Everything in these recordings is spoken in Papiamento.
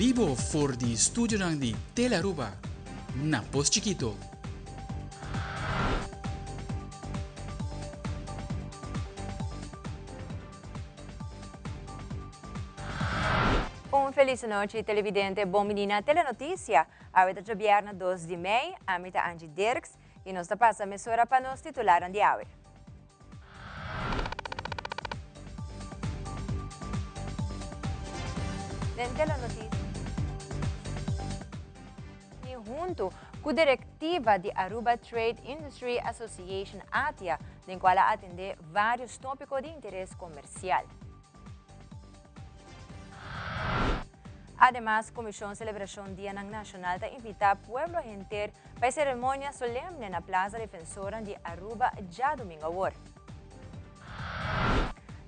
bibo for di studionan di Telearuba na Pos Chikito. Un feliz nochi televidente, bon bini na Telenoticia. Awe ta djobierna 2 di mei, ami ta Angie Dirks y nos ta pasa mesora pa nos titularnan di awe. Den Telenoticia hunto cu directiva di Aruba Trade Industry Association ATIA, den cual a atende varios topico di interes comercial. Ademas, Comision Celebracion Dianan Nacional ta invita pueblo henter pa e ceremonia solemne na Plaza Defensoran di Aruba djadomingo awor.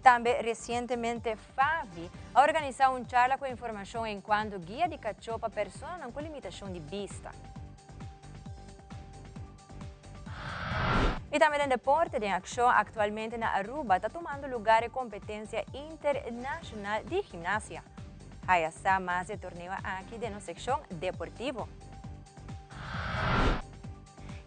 Tambe recientemente FAVI a organisa un charla cu informacion encuanto guia di cacho pa personanan cu limitacion di bista. Y tambe den deporte den accion actualmente na Aruba ta tumando lugar e competencia internacional di gimnasia. Haya sa mas di e torneo aki den nos seccion deportivo.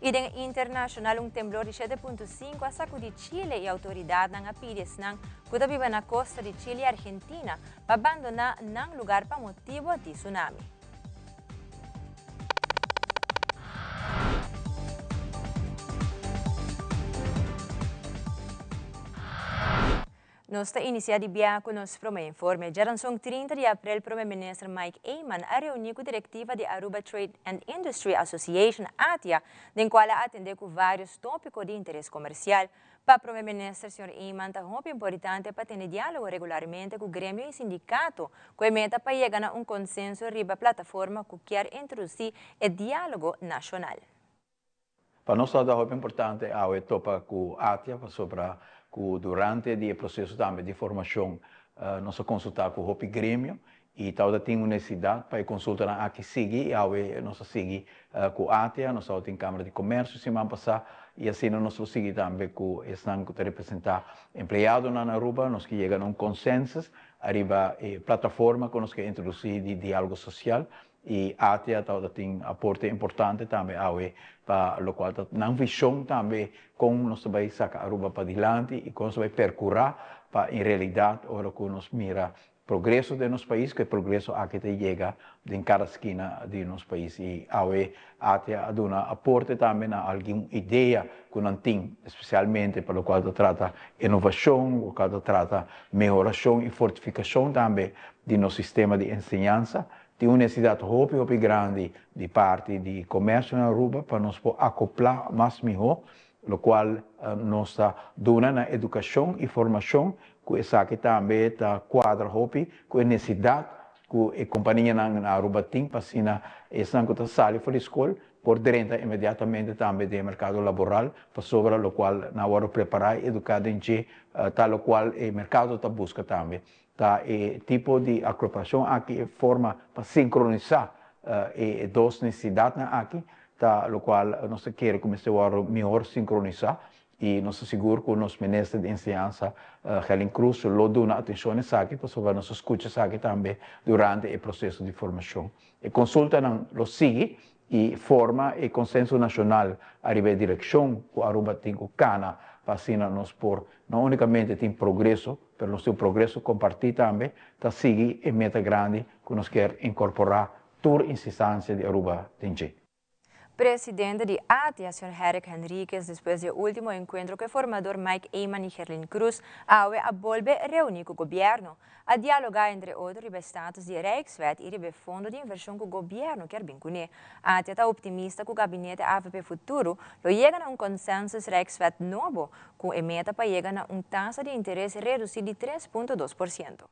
Y den internacional un temblor di 7.5 a sacudi Chile y autoridadnan a pidi esnan cu ta biba na costa di Chile y Argentina pa bandona nan lugar pa motibo di tsunami. Nos ta inicia di bia cu nos prome informe. Djaranson 30 di april Prome Minister Mike Eman a reuni cu directiva di Aruba Trade and Industry Association, ATIA, den cual a atende cu varios topico di interes comercial. Pa Prome Minister señor Eman ta hopi importante pa tene dialogo regularmente cu gremio y sindicato cu e meta pa yega na un consenso riba plataforma cu kier introduci e dialogo nacional. Pa nos ta hopi importante awe topa cu ATIA pasobra cu durante di e proceso tambe di formacion nos a consulta cu hopi gremio y tabata tin un necesidad pa e consultanan aki sigui y awe nos a sigui cu ATIA, nos tabatin Camara di Comercio siman pasa y asina nos lo sigui tambe cu esnan cu ta representa empleadonan na Aruba, nos ke yega na un consensus ariba e plataforma cu nos ke introduci di dialogo social y ATIA tabata tin aporte importante tambe awe pa locual ta nan vision tambe con nos ta bay saca Aruba padilanti y con nos ta bay percura pa en realidad ora cu nos mira Progreso den nos pais, ku e progreso aki ta yega den kada skina di nos pais i awe ATIA a duna aporte tambe na algun idea ku nan tin, espesialmente pa lokual ta trata inovashon, lokual ta trata mehorashon i fortifikashon tambe di nos sistema di enseñansa. Tin un nesesidat hopi hopi grandi di parti di komersio na Aruba pa nos por akoplá mas mihó Lokual nos ta duna na edukashon i formashon ku esaki tambe ta kuadra hopi ku e nesidat ku e kompanianan na Aruba tin pa asina esnan ku ta sali for di skol por drenta inmediatamente tambe den e merkado laboral pasobra lokual nan a wòrdu prepará i eduká den dje ta lokual e merkado ta buska tambe. Ta e tipo di akropashon aki e forma pa sinkronisá e dos nesesidatnan aki ta lokual nos ta kere ku mester wòrdu mihor sinkronisá i nos ta sigur ku nos minister di enseñansa Gerlin Croes lo duna atenshon na esaki pasobra nos a skucha esaki tambe durante e proseso di formashon. E konsultanan lo sigui i forma e konsenso nashonal ariba e direkshon ku Aruba tin ku kana pa asina nos por no únikamente tin progreso pero nos tin un progreso kompartí tambe ta sigui e meta grandi ku nos kier inkorporá tur insistansia di Aruba den dje. Presidente di ATIA, señor Herrick Henriquez, despues di e ultimo encuentro cu e formador Mike Eman y Gerlin Croes, awe a bolbe reuni cu gobierno. A dialoga entre otro riba e status di e Rijkswet y riba e fondo di inversion cu gobierno kier bin cune. ATIA ta optimista cu gabinete avp Futuro lo yega na un consensus Rijkswet nobo, cu e meta pa yega na un tasa di interes reduci di 3.2%.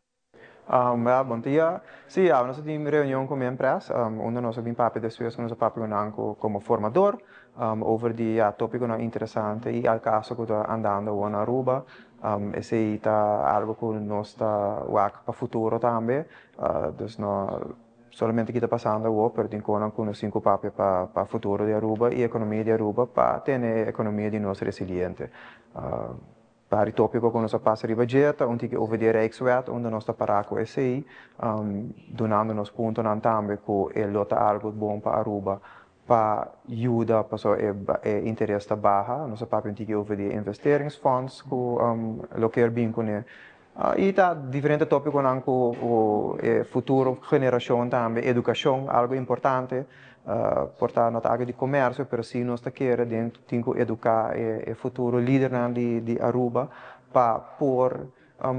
Well, bon dia. Sí, awe nos a tin reunion ku mi empres, unda nos a bin papia despues ku nos a papia ku nan ku komo formador over di ya topikonan interesante i al kaso ku ta andando awor na Aruba. Esei ta algu ku nos ta wak pa futuro tambe. Dus no solamente ki ta pasando awor, pero tin konan ku nos tin ku papia pa pa futuro di Aruba i ekonomia di Aruba pa tene e ekonomia di nos resiliente. Vari tópiko ku nos a pasa riba dje ta un tiki over di e Rijkswet unda nos ta pará ku esei, dunando nos puntonan tambe ku e lo ta algu bon pa Aruba pa yuda pasobra e e interes ta baha. Nos a papia un tiki over di e investeringsfonds ku lo kier bin kuné. I ta diferente tópikonan ku e futuro generashon tambe, edukashon algu importante, por ta no ta algu di komersio pero si nos ta kere den tin ku eduká e futuro lidernan di Aruba pa por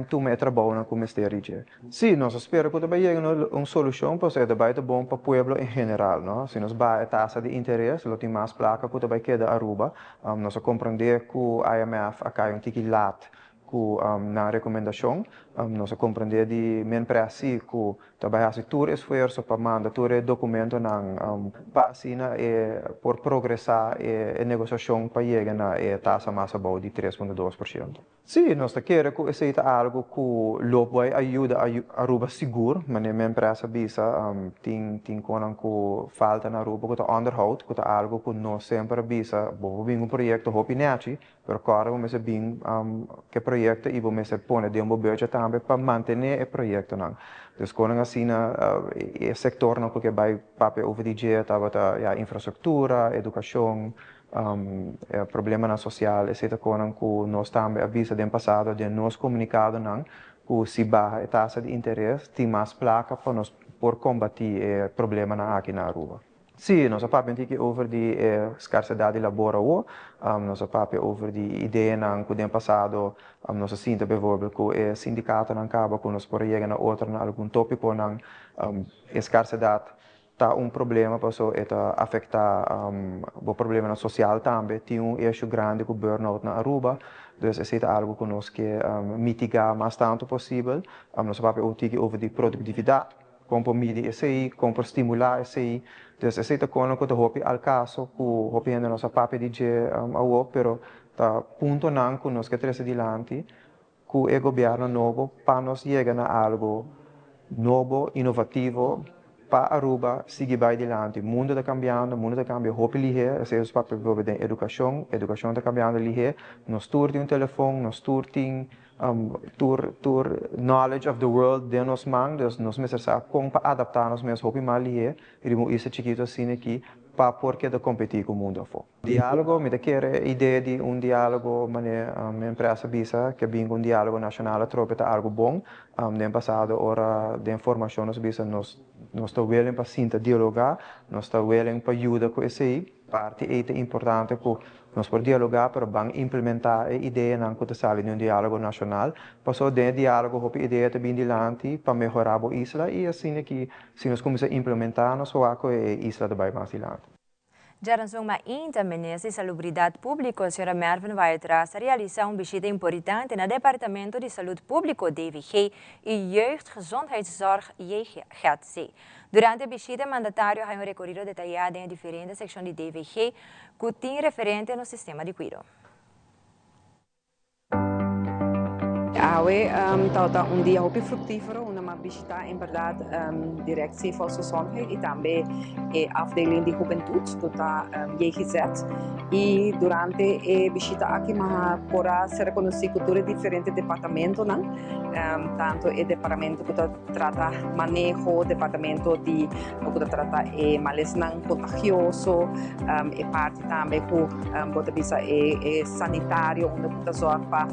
tuma e trabounan ku mester di dje. Si, nos a spera ku ta bai yega na un solushon pasobra e ta bai ta bon pa pueblo en general, no. Si nos baha e tasa di interes lo tin mas plaka ku ta bai keda Aruba. Nos a komprendé ku IMF a kai un tiki lat ku nan rekomendashon. Nos a komprendé di Minpres si ku ta bai hasi tur esfuerso pa manda tur e dokumentonan pa asina e por progresá e negosiashon pa yega na e tasa mas abou di 3,2%. Sí, nos ta kere ku esei ta algu ku lo bai a yuda Aruba sigur, manera Minpres a bisa, tin tin konan ku falta na Aruba ku ta onderhoud, ku ta algu ku nos semper a bisa, bo por bin ku un proyekto hopi nèchi, Pero kòrda bo mester bin ku e proyekto i bo mester pone den bo budget tambe pa mantené e proyektonan. Dus konan asina e sektornan ku ke bai papia over di dje tabata ya infrastruktura, edukashon, problemanan sosial, esei ta konan ku nos tambe a bisa den pasado den nos komunikadonan ku si baha e tasa di interes tin mas plaka pa nos por kombatí e problemanan aki na Aruba. Sí, nos a papia un tiki over di e skarsedat di labor awo. Nos a papia over di ideanan ku den pasado nos a sinta bijvoorbeeld ku e sindikatonan kaba ku nos por a yega na otro na algun topikonan. E skarsedat ta un problema paso e ta afektá bo problemanan sosial tambe. Tin un issue grandi ku burnout na Aruba, dus esei ta algu ku nos ke mitigá mas tantu posibel. Nos a papia un tiki over di produktividat. Kon por midi esei, kon por stimulá esei. Dus esei ta kono ku ta hopi al kaso ku hopi hende no sa papia di dje awor, pero ta puntonan ku nos ke trese dilanti ku e gobièrnu nobo pa nos yega na algu nobo, inovativo pa Aruba sigui bai dilanti. Mundu ta kambiando, mundu ta kambia hopi lihé, esei nos papia bivorbel den edukashon, edukashon ta kambiando lihé, nos tur tin un telefon, nos tur tin Tur tur knowledge of the world den nos man, dus nos mester sa kon pa adaptá nos mes hopi mas lihé riba un isla chikitu asina aki pa por keda kompetí ku mundu afó. Diálogo, mi ta kere e idea di un diálogo manera mi empresa bisa ke bin ku un diálogo nashonal atrobe ta algu bon. Den pasado ora den formashon nos bisa nos nos ta willing pa sinta dialogá, nos ta willing pa yuda ku esei. Parti ei ta importante ku nos por dialogá pero ban implementá e ideanan ku ta sali di un diálogo nashonal. Pasobra den e diálogo hopi idea ta bin dilanti pa mehorá bo isla i asina ki si nos kuminsá implementá nos wak ku e isla ta bai mas dilanti. Djaranson mainta, Minister di Salubridat Públiko, Sra. Mervin Wyatt-Ras a realisá un bishita importante na Departamento di Salud Públiko, DVG, i Jeugdgezondheidszorg, JGZ. Durante e bishita e mandatario a haña un rekorido detayá den e diferente sekshon di DVG ku tin referente nos sistema di kuido. Awe tabata un dia hopi fruktífero unda mi a bishitá en bèrdat Directie Volksgezondheid i tambe e afdeling di hubentut ku ta JGZ. I durante e bishita aki mi a por a ser konosí ku tur e diferente departamentonan, tantu e departamento ku ta trata maneho, departamento di ku ta trata e malesnan kontagioso, e parti tambe ku bo ta bisa e e sanitario unda ku ta zorg pa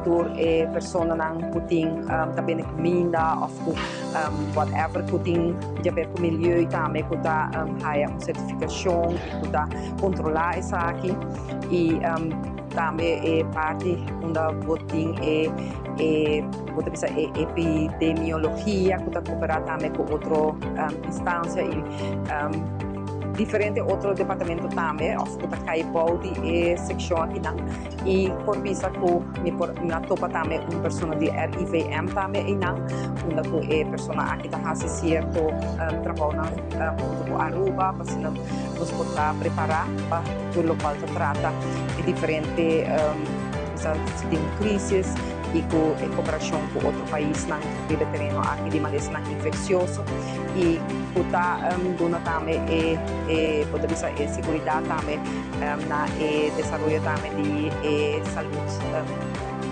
tur e personanan ku tin ta bende kuminda òf ku whatever ku tin di haber ku milieu tambe ku ta haya un sertifikashon i ku ta kontrolá esaki i tambe e parti unda bo tin e e bo ta bisa e epidemiologia ku ta koperá tambe ku otro instansia i diferente otro departamento tambe òf ku ta kai bou di e sekshon akinan i por bisa ku mi por mi a topa tambe un persona di RIVM tambe einan unda ku e persona aki ta hasi sierto trabounan huntu ku Aruba pa asina nos por ta prepará pa tur lokual ta trata e diferente bisa si tin un krisis i ku e koperashon ku otro paisnan riba e tereno aki di malesanan infeksioso i ku ta duna tambe e e bo ta bisa e seguridat tambe na e desaroyo tambe di e salud.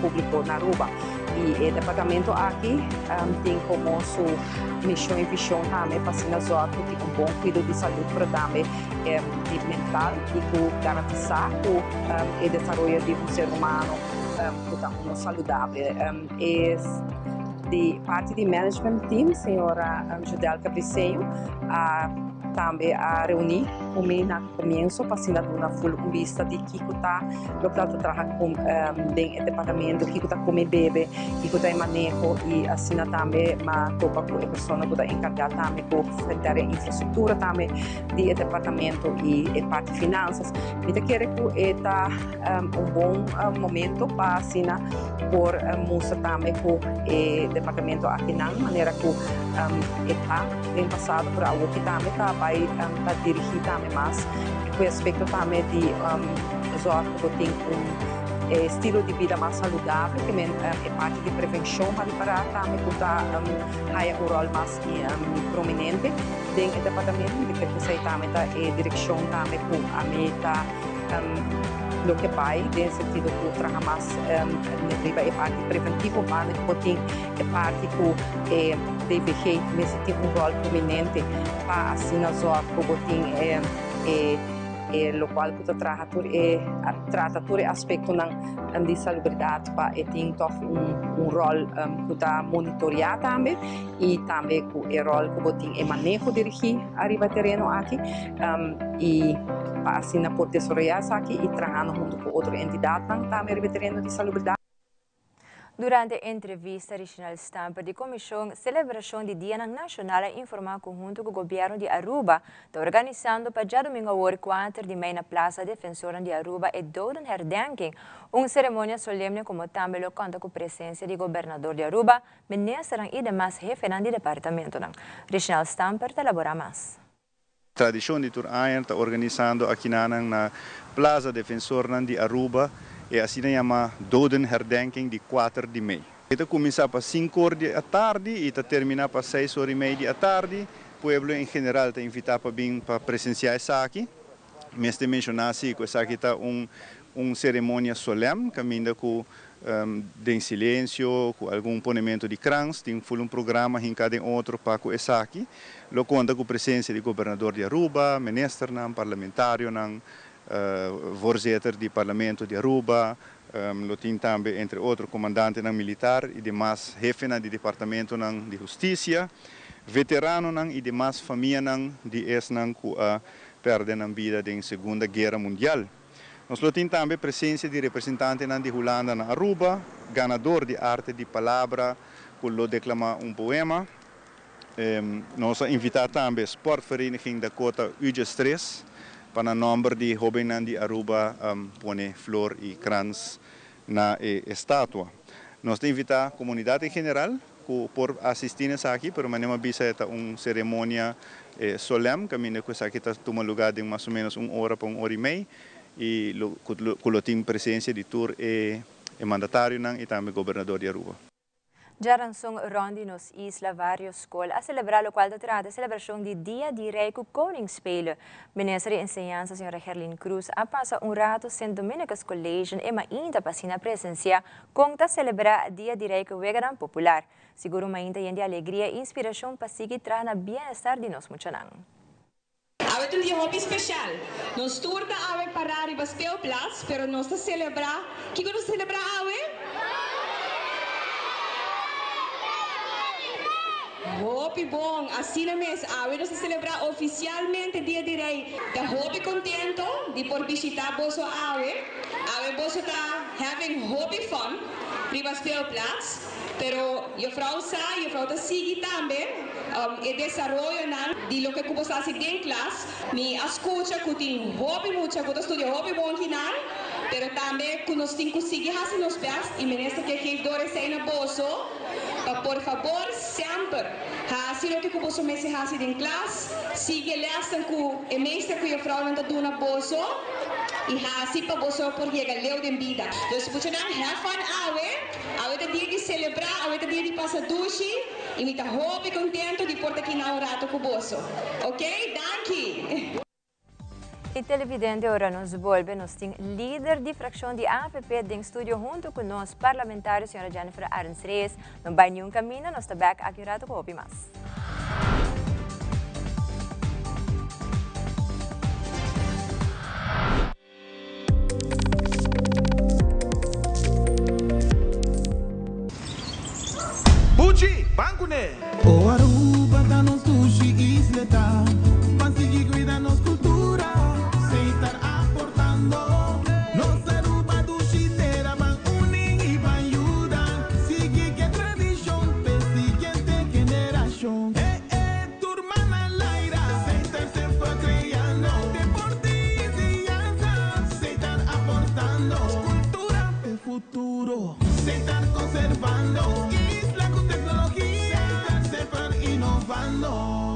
publico na Aruba. Y e departamento aki tin como su mision y vision tambe pa asina zorg cu tin un bon cuido di salud, pero tambe di mental y cu garantisa cu e desaroyo di un ser humano cu ta uno saludable. E di parti di management team, señora Judelka Briceño, a tambe a reuni cu mi na comienso pa asina duna full un bista di kico ta loke ta traha cu den e departamento, kico ta come, bebe, kico ta e maneho y asina tambe m'a topa cu e persona cu ta encarga tambe cu henter e infrastructura tambe di e departamento y e parti finanzas. Mi ta kere cu e ta un bon momento pa asina por mustra tambe cu e departamento akinan manera cu e ta den pasado, pero awoki tambe ta bay ta dirigi tambe mas cu e aspecto tambe di zorg cu bo tin un estilo di bida mas saludable, cu men e parti di prevencion pa ripara tambe cu ta haya un rol mas prominente den e departamento. Mi ta kere cu esey tambe ta e direccion tambe cu ami ta loke bay den sentido cu traha mas riba e parti preventivo, banda cu bo tin e parti cu e DVG mester tin un rol prominente pa asina zorg cu bo tin e locual cu ta traha tur e trata tur e aspectonan di salubridad pa e tin toch un rol cu ta monitorea tambe y tambe cu e rol cu bo tin e maneho dirigi ariba e tereno aki y pa asina por desaroya esaki y trahando hunto cu otro entidadnan tambe riba e tereno di salubridad. Durante entrevista, Richinel Stamper di Comision Celebracion di Dianan Nacional a informa cu hunto cu Gobierno di Aruba ta organisando pa diadomingo awor 4 di mei na Plaza Defensor di Aruba e Dodenherdenking, un ceremonia solemne como tambe lo conta cu presencia di Gobernador di Aruba, Minister y demas hefenan di departamento. Richinel Stamper ta elabora mas. Tradicion di tur aña ta organisando aki na Plaza Defensor di Aruba e asina yama Dodenherdenking di 4 di mei. Ta cuminsa pa 5 or di atardi y ta termina pa 6 or y mei di atardi. Pueblo en general ta invita pa bin pa presencia esaki. Mester menciona si cu esaki ta un ceremonia solemne, caminda cu den silencio, cu algun ponimento di krans, tin un programa hinca den otro pa cu esaki. Lo conta cu presencia di gobernador di Aruba, ministernan, parlamentarionan, voorzitter di parlamento di Aruba, lo tin tambe, entre otro, comandantenan militar y demas hefenan di departamento di husticia, veteranonan y demas famianan di esnan cu a perde nan bida den Segunda Guera Mundial. Nos lo tin tambe presencia di representantenan di Hulanda na Aruba, ganador di arte di palabra, cu lo declama un poema. Nos a invita tambe Sportvereniging Dakota U3 pa na nomber di hobennan di Aruba pone flor y krans na e estatua. Nos ta invita comunidad en general cu por asisti aki, pero manera bisa ta un ceremonia solemne, caminda cu esaki ta tuma luga di mas o menos un ora pa un ora y mei y lo tin presencia di tur e mandatarionan y tambe gobernador di Aruba. Diaranson rond di nos isla varios scol a celebra locual ta trata celebracion di Dia di Rey cu Koningsspelen. Minister di Enseñansa, Sra. Gerlin Cruz, a pasa un rato St. Dominicus College e mainta pa asina presencia con ta celebra Dia di Rey cu weganan popular. Sigur mainta di alegria y inspiracion pa sigui traha na bienestar di nos muchanan. Awe ta un dia hopi special. Nos tur ta awe para riba speelplaats, pero nos ta celebra. Kico nos ta celebra awe? Hopi bon, asina mes, awe nos ta celebra oficialmente Dia di Rey. Ta hopi contento di por bishita boso awe. Awe boso ta having hopi fun riba speelplaats. Pero juffrouw sa, juffrouw ta sigui tambe e desaroyonan di loke cu boso ta haci den klas. Mi a scucha cu tin hopi mucha cu ta studia hopi bon kinan, pero tambe cu nos tin cu sigui haci nos best y minister ke geef door esey na boso, pa por fabor semper haci loke cu boso mester haci den klas, sigui lessen cu e meester cu juffrouwnan ta duna boso y haci pa boso por yega leu den bida. Dus muchanan, have fun awe, awe ta dia di celebra, awe ta dia di pasa dushi y mi ta hopi contento di por ta aki na un rato cu boso. Ok? Danki! E Televidente ora nos bolbe nos tin lider di fraccion di AVP den studio hunto cu nos parlamentario señora Jennifer Arends Reyes. No bay niun caminda, nos ta back aki un rato cu hopi mas. Buchi, ban kuné! O Aruba ta nos dushi isleta, Ban sigui cuida nos cultura, Setar aportando. Nos Aruba dushi tera, Ban uni y ban yuda, Sigui ke tradicion p'e siguiente generacion. Eh eh, tur man al aire, Setar semper creando, Deporte y enseñanza, Setar aportando. Cultura p'e futuro, Setar conservando. Isla cu tecnologia, Setar semper innovando.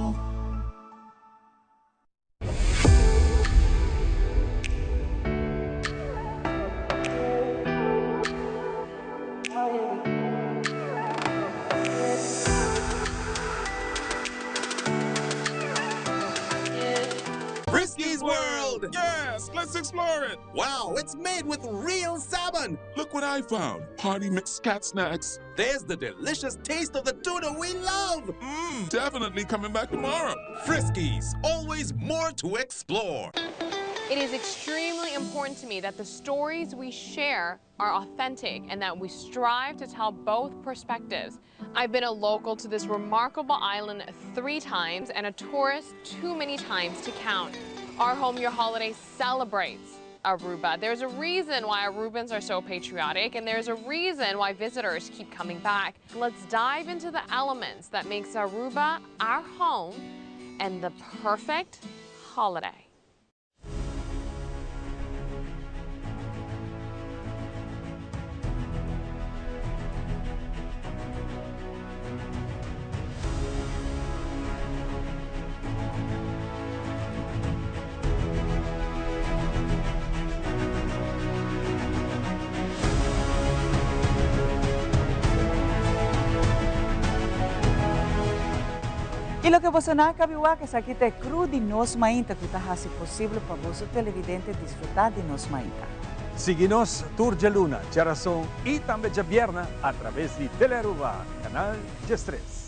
Frisky's World! Yes, let's explore it! Wow, it's made with real salmon! Look what I found! Party mix cat snacks. There's the delicious taste of the tuna we love! Mmm, definitely coming back tomorrow. Friskies, always more to explore. It is extremely important to me that the stories we share are authentic and that we strive to tell both perspectives. I've been a local to this remarkable island three times and a tourist too many times to count. Our Home Your Holiday celebrates Aruba. There's a reason why Arubans are so patriotic and there's a reason why visitors keep coming back. Let's dive into the elements that makes Aruba our home and the perfect holiday. Y loke boso no a caba wak esaki ta e crew di Nos Mainta cu ta haci posible pa boso televidente disfruta di Nos Mainta. Sigui nos tur djaluna, djarason y tambe djabierna a traves di Telearuba, Canal 13.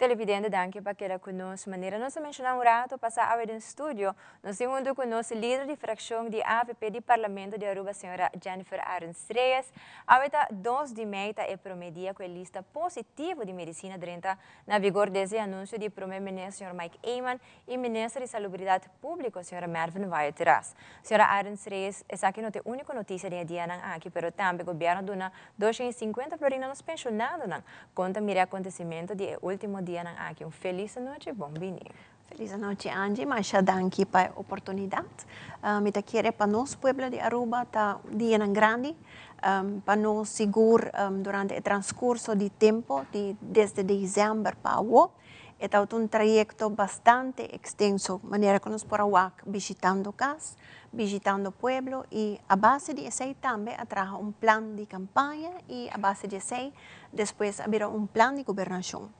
Televidente danki pa keda ku nos. Manera nos a menshoná un rato pasá awe den studio, nos tin huntu ku nos lider di frakshon di avp di Parlamento di Aruba señora Jennifer Arends Reyes. Awe ta dos di mei ta e promé dia ku e lista positivo di medisina drenta na vigor desde e anunsio di Promé Minister señor Mike Eman i Minister di Salubridat Públiko señora Mervin Wyatt-Ras. Señora Arends Reyes, esaki no ta e úniko notisia den e dianan aki, pero tambe gobièrnu a duna 250 florin na nos penshonadonan. Kon ta mira e akontesimentu di e último dianan aki? Un felis anochi, bon bini. Felis anochi Angie, masha danki pa e oportunidat. Mi ta kere pa nos pueblo di Aruba ta dianan grandi, pa nos sigur durante e transcurso di tempo di desde december pa awo. E tabata un trayecto bastante extenso, manera cu nos por a wak bishitando cas, bishitando pueblo y a base di esey tambe a traha un plan di campaña y a base di esey despues a bira un plan di gobernacion.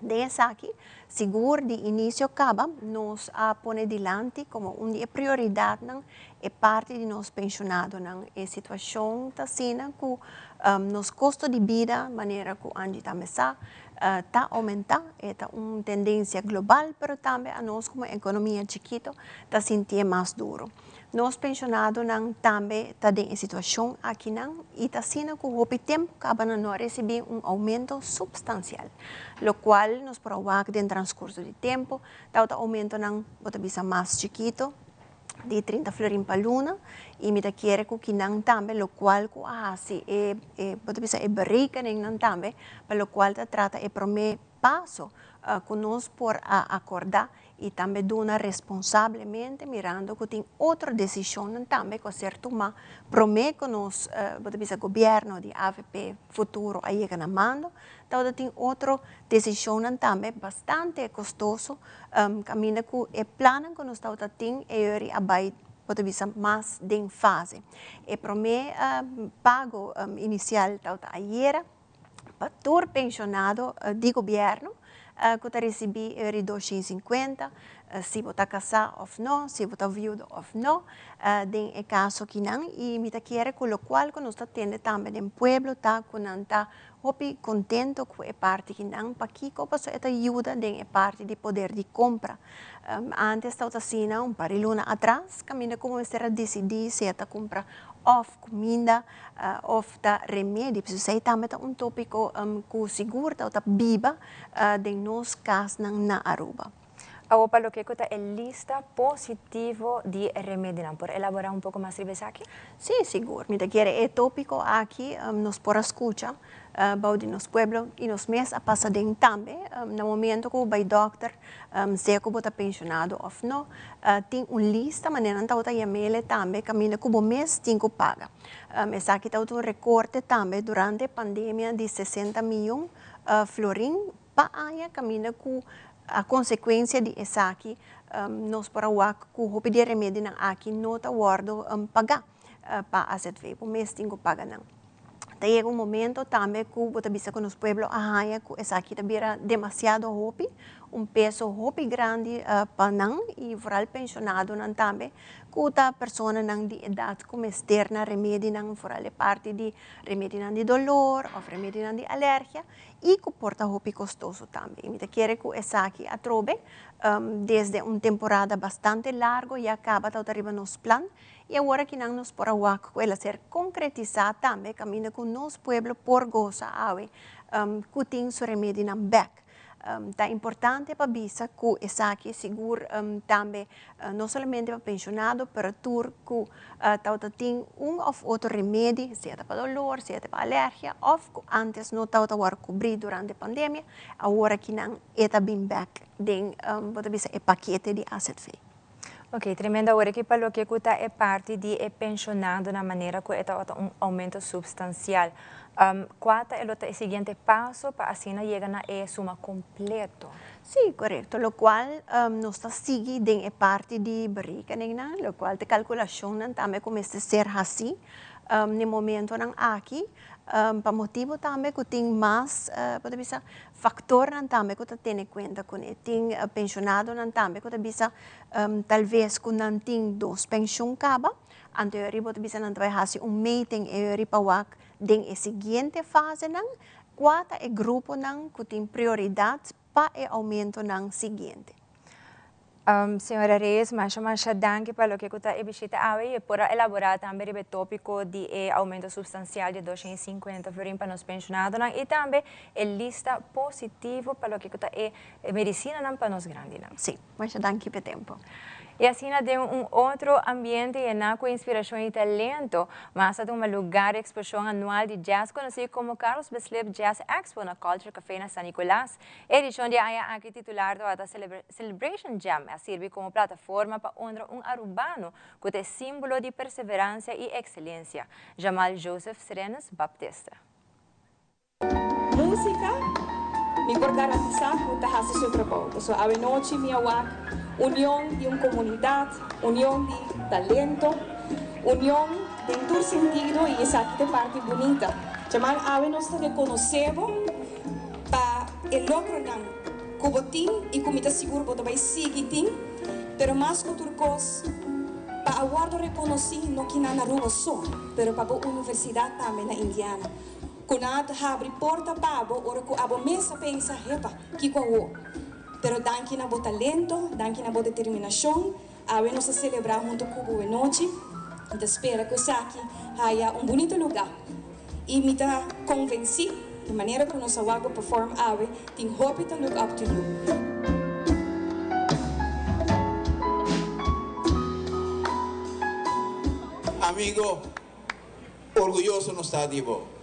Den esaki, sigur di inicio caba nos a pone dilanti como un di e prioridadnan e parti di nos pensionadonan. E situacion ta asina cu nos costo di bida, manera cu Angie tambe sa, ta oumentá, e ta un tendensia global, pero tambe anos komo ekonomia chikito ta sintié mas duru. Nos penshonadonan tambe ta den e situashon akinan i ta asina ku hopi tempu kaba nan no a risibí un oumento supstansial, lokual nos por a wak den transkurso di tempu, tabata oumentonan bo ta bisa mas chikito, di 30 florin pa luna y mi ta kere cu kinan tambe locual cu a haci e e bo ta bisa e berekeningnan tambe pa locual ta trata e prome paso cu nos por a acorda y tambe duna responsablemente mirando cu tin otro decisionnan tambe cu a ser tuma prome cu nos bo ta bisa gobierno di avp futuro a yega na mando Tabata tin otro decisionnan tambe bastante costoso caminda cu e plannan cu nos tabata tin e yori a bay bo ta bisa mas den fase. E prome pago inicial tawata ayera pa tur pensionado di gobierno cu ta ricibi euri 250, si bo ta casa of no, si bo ta viudo of no, den e caso kinan. Y mi ta kere cu locual cu nos ta tende tambe den pueblo ta cu nan ta Hopi contento cu e parti kinan. Pakico? Pasobra e ta yuda den e parti di poder di compra. Antes tabata asina, un par di luna atras, caminda cu bo mester a dicidi si e ta cumpra of cuminda of ta remedi. Pasobra esey tambe ta un topico cu sigur tabata biba den nos casnan na Aruba. Awor pa loke cu ta e lista positivo di remedinan, por elabora un poco mas riba esaki? Si, sigur. Mi ta kere e topico aki nos por a scucha bao di nos pueblo y nos mes a pasa den tambe. Na momento cu bo bay dokter, sea cu bo ta pensionado of no, tin un lista, manera nan tabata yamele tambe, caminda cu bo mes tin cu paga. Esaki tabata un recorte tambe durante e pandemia di 60 miyon florin Pa aña caminda cu a consecuencia di esaki nos por a wak cu hopi di e remedinan aki no ta wordo paga pa azv, bo mes tin cu paga nan. Ta yega un momento tambe cu bo ta bisa cu nos pueblo a haña cu esaki ta bira demasiado hopi, un peso hopi grandi pa nan y vooral pensionadonan tambe cu ta personanan di edad cu mester na remedinan, vooral e parti di remedinan di dolor of remedinan di alergia. y cu por ta hopi costoso tambe. Y mi ta kere cu esaki atrobe desde un temporada bastante largo ya caba ta riba nos plan y awor akinan nos por a wak cu el a ser concretisa tambe caminda cu nos pueblo por goza awe cu tin su remedinan bek. Ta importante pa bisa cu esaki sigur tambe no solamente pa pensionado pero tur cu tawata tin un of otro remedi sea ta pa dolor sea ta pa alergia of cu antes no tawata wor cubri durante pandemia awor aki nan e ta bin bek den bo ta bisa e pakete di azv. Ok, tremendo awor aki pa loke cu ta e parti di e pensionado na manera cu e tawata un aumento substancial. Cua ta e lo ta e siguiente paso pa asina yega na e suma completo? Sí, corecto. Locual nos ta sigui den e parti di berekeningnan, locual ta e calculacionnan tambe cu mester ser haci n'e momentonan aki, pa motibo tambe cu tin mas, bo ta bisa, Factornan tambe cu ta tene cuenta cune. Tin pensionadonan tambe cu ta bisa talves cu nan tin dos pensioen caba, anto e ori bo ta bisa nan ta bay haci un meeting e ori pa wak den e siguiente fasenan cua ta e gruponan cu tin prioridad pa e aumentonan siguiente. Señora Reyes, masha masha danki pa loke ku ta e bishita awe i e por a elaborá tambe riba e tópiko di e oumento supstansial di 250 florin pa nos penshonadonan i tambe e lista positivo pa loke ku ta e medisinanan pa nos grandinan. Sí, masha danki pa e tempu. I asina den un otro ambiente yená ku inspirashon i talento, mas a tuma lugar e eksposhon anual di jazz konosí komo Carlos Bislip Jazz Expo na Culture Café na San Nicolas. E edishon di e aña aki titular tabata Celebration Jam a sirbi komo plataforma pa honra un arubano ku ta e símbolo di perseveransia i ekselensia, Jamal Joseph Serenus Baptista. Músika, mi por garantisá ku ta hasi su trabou. Pasobra awenochi mi a wak union di un komunidat, union di talento, union den tur sentido i esaki ta e parti bunita. Jamal, awe nos ta rekonosé bo. Pa e logronan ku bo tin i ku mi ta sigur bo ta bai sigui tin, pero mas ku tur kos, pa a wòrdu rekonosí no kina na Aruba so, pero pa bo universidat tambe na Indiana, ku nan a habri porta pa bo ora ku abo mes a pensa, Hepa, kiko awó? Pero danki na bo talento, danki na bo determinashon, awe nos a selebrá huntu ku bo wenochi. Mi ta spera ku esaki haya un bunito lugá. I mi ta konvensí, di manera ku nos a wak bo perform awe, tin hopi ta look up to you. Amigo, orguyoso nos ta di bo.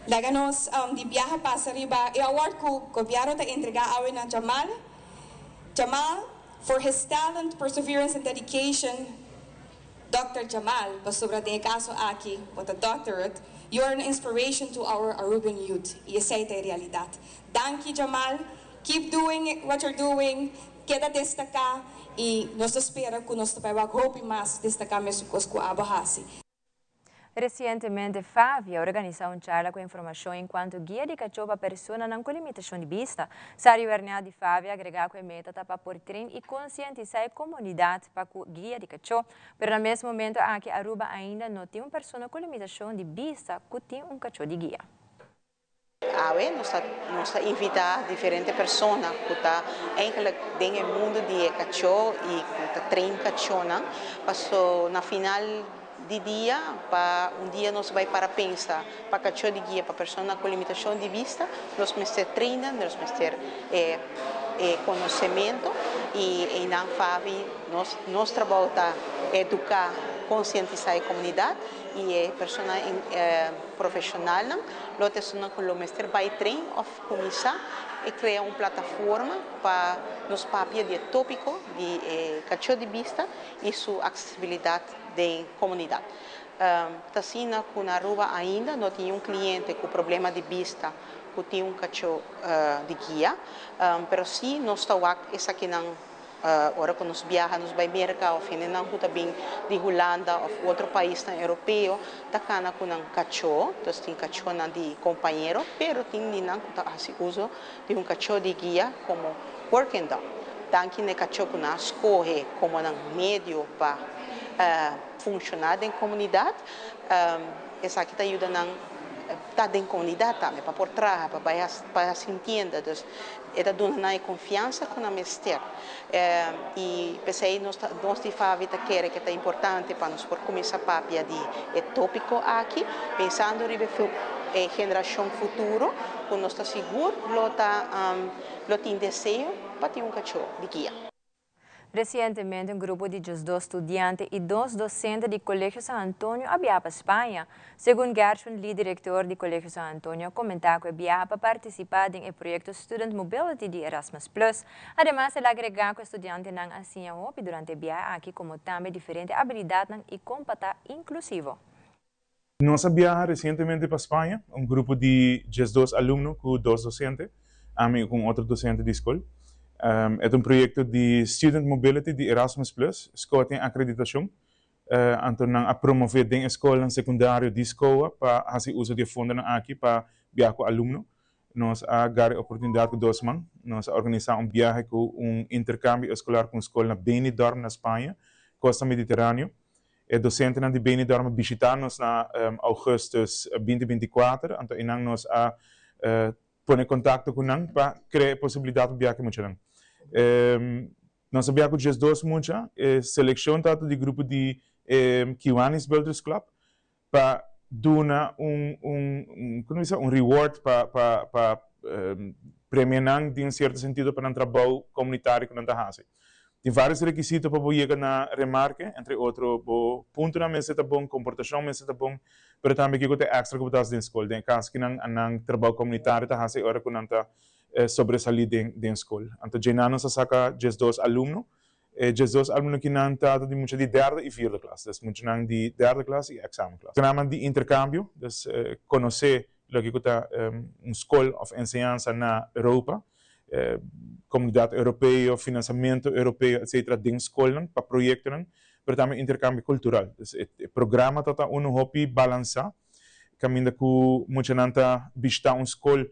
Laga nos di biaha pasa riba e award ku gobièrnu ta entregá awe na Jamal. Jamal, for his talent, perseverance and dedication, Dòkter Jamal, pasobra den e kaso aki bo ta doctorate, You are an inspiration to our Aruban youth y esey ta e realidad. Danki Jamal, keep doing what you're doing, keda destaca y nos ta spera cu nos ta bay wak hopi mas destaca mesun cos cu abo haci. Resientemente FAVI a organisá un charla ku informashon enkuanto guia di kachó pa personanan ku limitashon di bista. Sari Wernet di FAVI a agregá ku e meta ta pa por train i konsientisá e komunidat pa ku guia di kachó. Pero na mes momento aki Aruba ainda no tin un persona ku limitashon di bista ku tin un kachó di guia. Awe nos ta nos ta invita diferente persona cu ta eigenlijk den e mundo di e cacho y cu ta train cachonan paso na final di dia pa un dia nos bay para pensa pa cacho di guia pa persona cu limitacion di bista nos mester train nan nos mester e e conocemento y eynan Favi nos nos trabou ta educa concientisa e comunidad y e persona Profeshonalnan lo ta esunnan ku lo mester bai train òf kuminsá e krea un plataforma pa nos papia di e tópiko di e kachó di bista i su aksesibilidat den komunidat. Ta asina ku na Aruba ainda no tin un kliente ku problema di bista ku tin un kachó di guia, pero sí nos ta wak esakinan Ora ku nos biaha nos bai Merka òf hendenan ku ta bin di Hulanda òf otro paisnan europeo ta kana ku nan kachó, dus tin kachónan di kompañero, pero tin di nan ku ta hasi uso di un kachó di guia komo working dog. Danki na e kachó ku nan a skohe komo nan medio pa funshoná den komunidat, esaki ta yuda nan ta den komunidat tambe, pa por traha, pa bai pa hasi tienda. Dus E ta duna nan e konfiansa ku nan mester. I p'esei nos ta nos di FAVI ta kere ke ta importante pa nos por kuminsá papia di e tópiko aki, pensando riba e generashon futuro ku nos ta sigur lo ta lo tin deseo pa tin un kachó di guia. Resientemente un grupo di djesdos studiante i dos dosente di Colegio San Antonio a biaha pa Spaña. Segun Gershwin Lee, direktor di Colegio San Antonio, a komentá ku e biaha pa partisipá den e proyekto Student Mobility di Erasmus Plus. Ademas el a agregá ku e studiantenan a siña hopi durante e biaha aki komo tambe diferente abilidatnan i kon pa ta inklusivo. Nos a biaha resientemente pa Spaña, un grupo di 12 alumno ku dos dosente, ami i ku un otro dosente di skol. E ta un proyekto di Student Mobility di Erasmus Plus. Skol tin akreditashon, anto nan a promové den e skolnan sekundario di SCOA pa hasi uso di e fondonan aki pa biaha ku alumno. Nos a gara e oportunidat ku dos man. Nos a organisá un biahe ku un interkambio eskolar ku un skol na Benidorm na Spaña, kosta Mediteraneo. E dosentenan di Benidorm a bishitá nos na ougùstùs binti 24, anto einan nos a pone kontakto ku nan pa krea e posibilidat pa biaha ku e muchanan. Nos a biaha ku 12 mucha, e selekshon tabata di grupo di Kiwanis Builders Club pa duna un un komo bisa un reward pa pa pa premia nan den un sierto sentido pa nan trabou komunitario ku nan ta hasi. Tin varios rekisito pa bo yega na remarke, entre otro bo puntonan mester ta bon, komportashon mester ta bon, pero tambe kiko ta e èkstra ku bo ta hasi den skol. Den e kas ki nan nan trabou komunitario ta hasi ora ku nan ta sobresalí den den skol. Anto dje-nan nos a saka 12 alumno. E 12 alumno ki nan ta ta di mucha di derde i vierde klas, dus muchanan di derde klas i èksamenklas. Programa di interkambio, dus konosé loke ku ta un skol òf enseñansa na Europa, komunidat europeo, finansiamentu europeo etcetera den skolnan pa proyektonan, pero tambe interkambio kultural. Dus e programa ta ta unu hopi balansá kaminda ku muchanan ta bishitá un skol,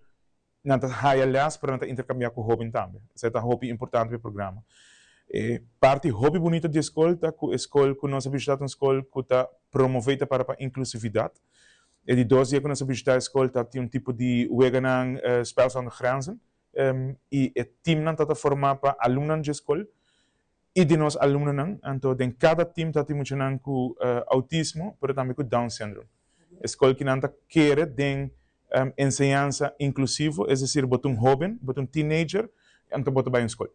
nan ta haya lès pero nan ta interkambiá ku hóben tambe. Esei ta hopi importante pa e programa. E parti hopi bunita di e skol ta ku e skol ku nos a bishitá ta un skol ku ta promové i ta para pa inklusividat. E di dos dia ku nos a bishitá e skol ta tin un tipo di weganan Spel zonder Grenzen i e timnan ta ta formá pa alumnonan dje skol i di nos alumnonan. Anto den kada tim ta tin muchanan ku outismo pero tambe ku Down syndrome. E skol kinan ta kere den enseñansa inklusivo, es desir bo ta un hóben, bo ta un teenager anto bo ta bai un skol.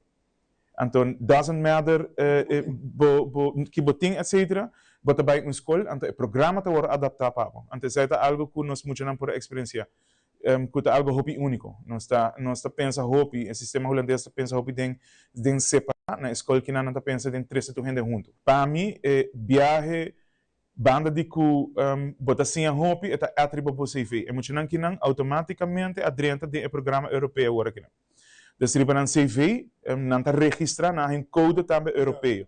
Anto doesn't matter bo bo ki bo tin etcetera, bo ta bai un skol anto e programa ta wòrdu adaptá pa bo. Anto esei ta algu ku nos muchanan por a eksperensiá ku ta algu hopi úniko. Nos ta nos ta pensa hopi, e sistema hulandes ta pensa hopi den den separá, na e skol kinan nan ta pensa den trese tur hende huntu. Pa mi e biahe. Banda di ku bo ta siña hopi e ta èt riba bo CV. E muchanan kinan outomátikamente a drenta den e programa europeo awor akinan. Dus riba nan CV nan ta registrá, nan a haña un kode tambe europeo.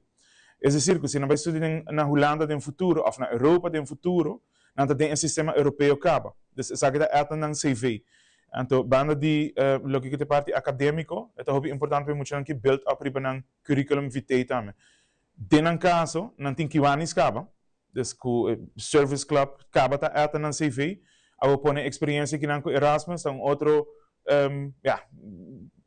Es desir ku si nan bai studia den na Hulanda den futuro òf na Europa den futuro, nan ta den e sistema europeo kaba. Dus esaki ta èt na nan CV. Anto banda di loke ku ta e parti akadémiko e ta hopi importante pa e muchanan ki build up riba nan curriculum vitae tambe. Den nan kaso, nan tin Kiwanis kaba, dus ku service club kaba ta eta nan CV. Awor pone eksperiensia kinan ku Erasmus ta un otro, ya,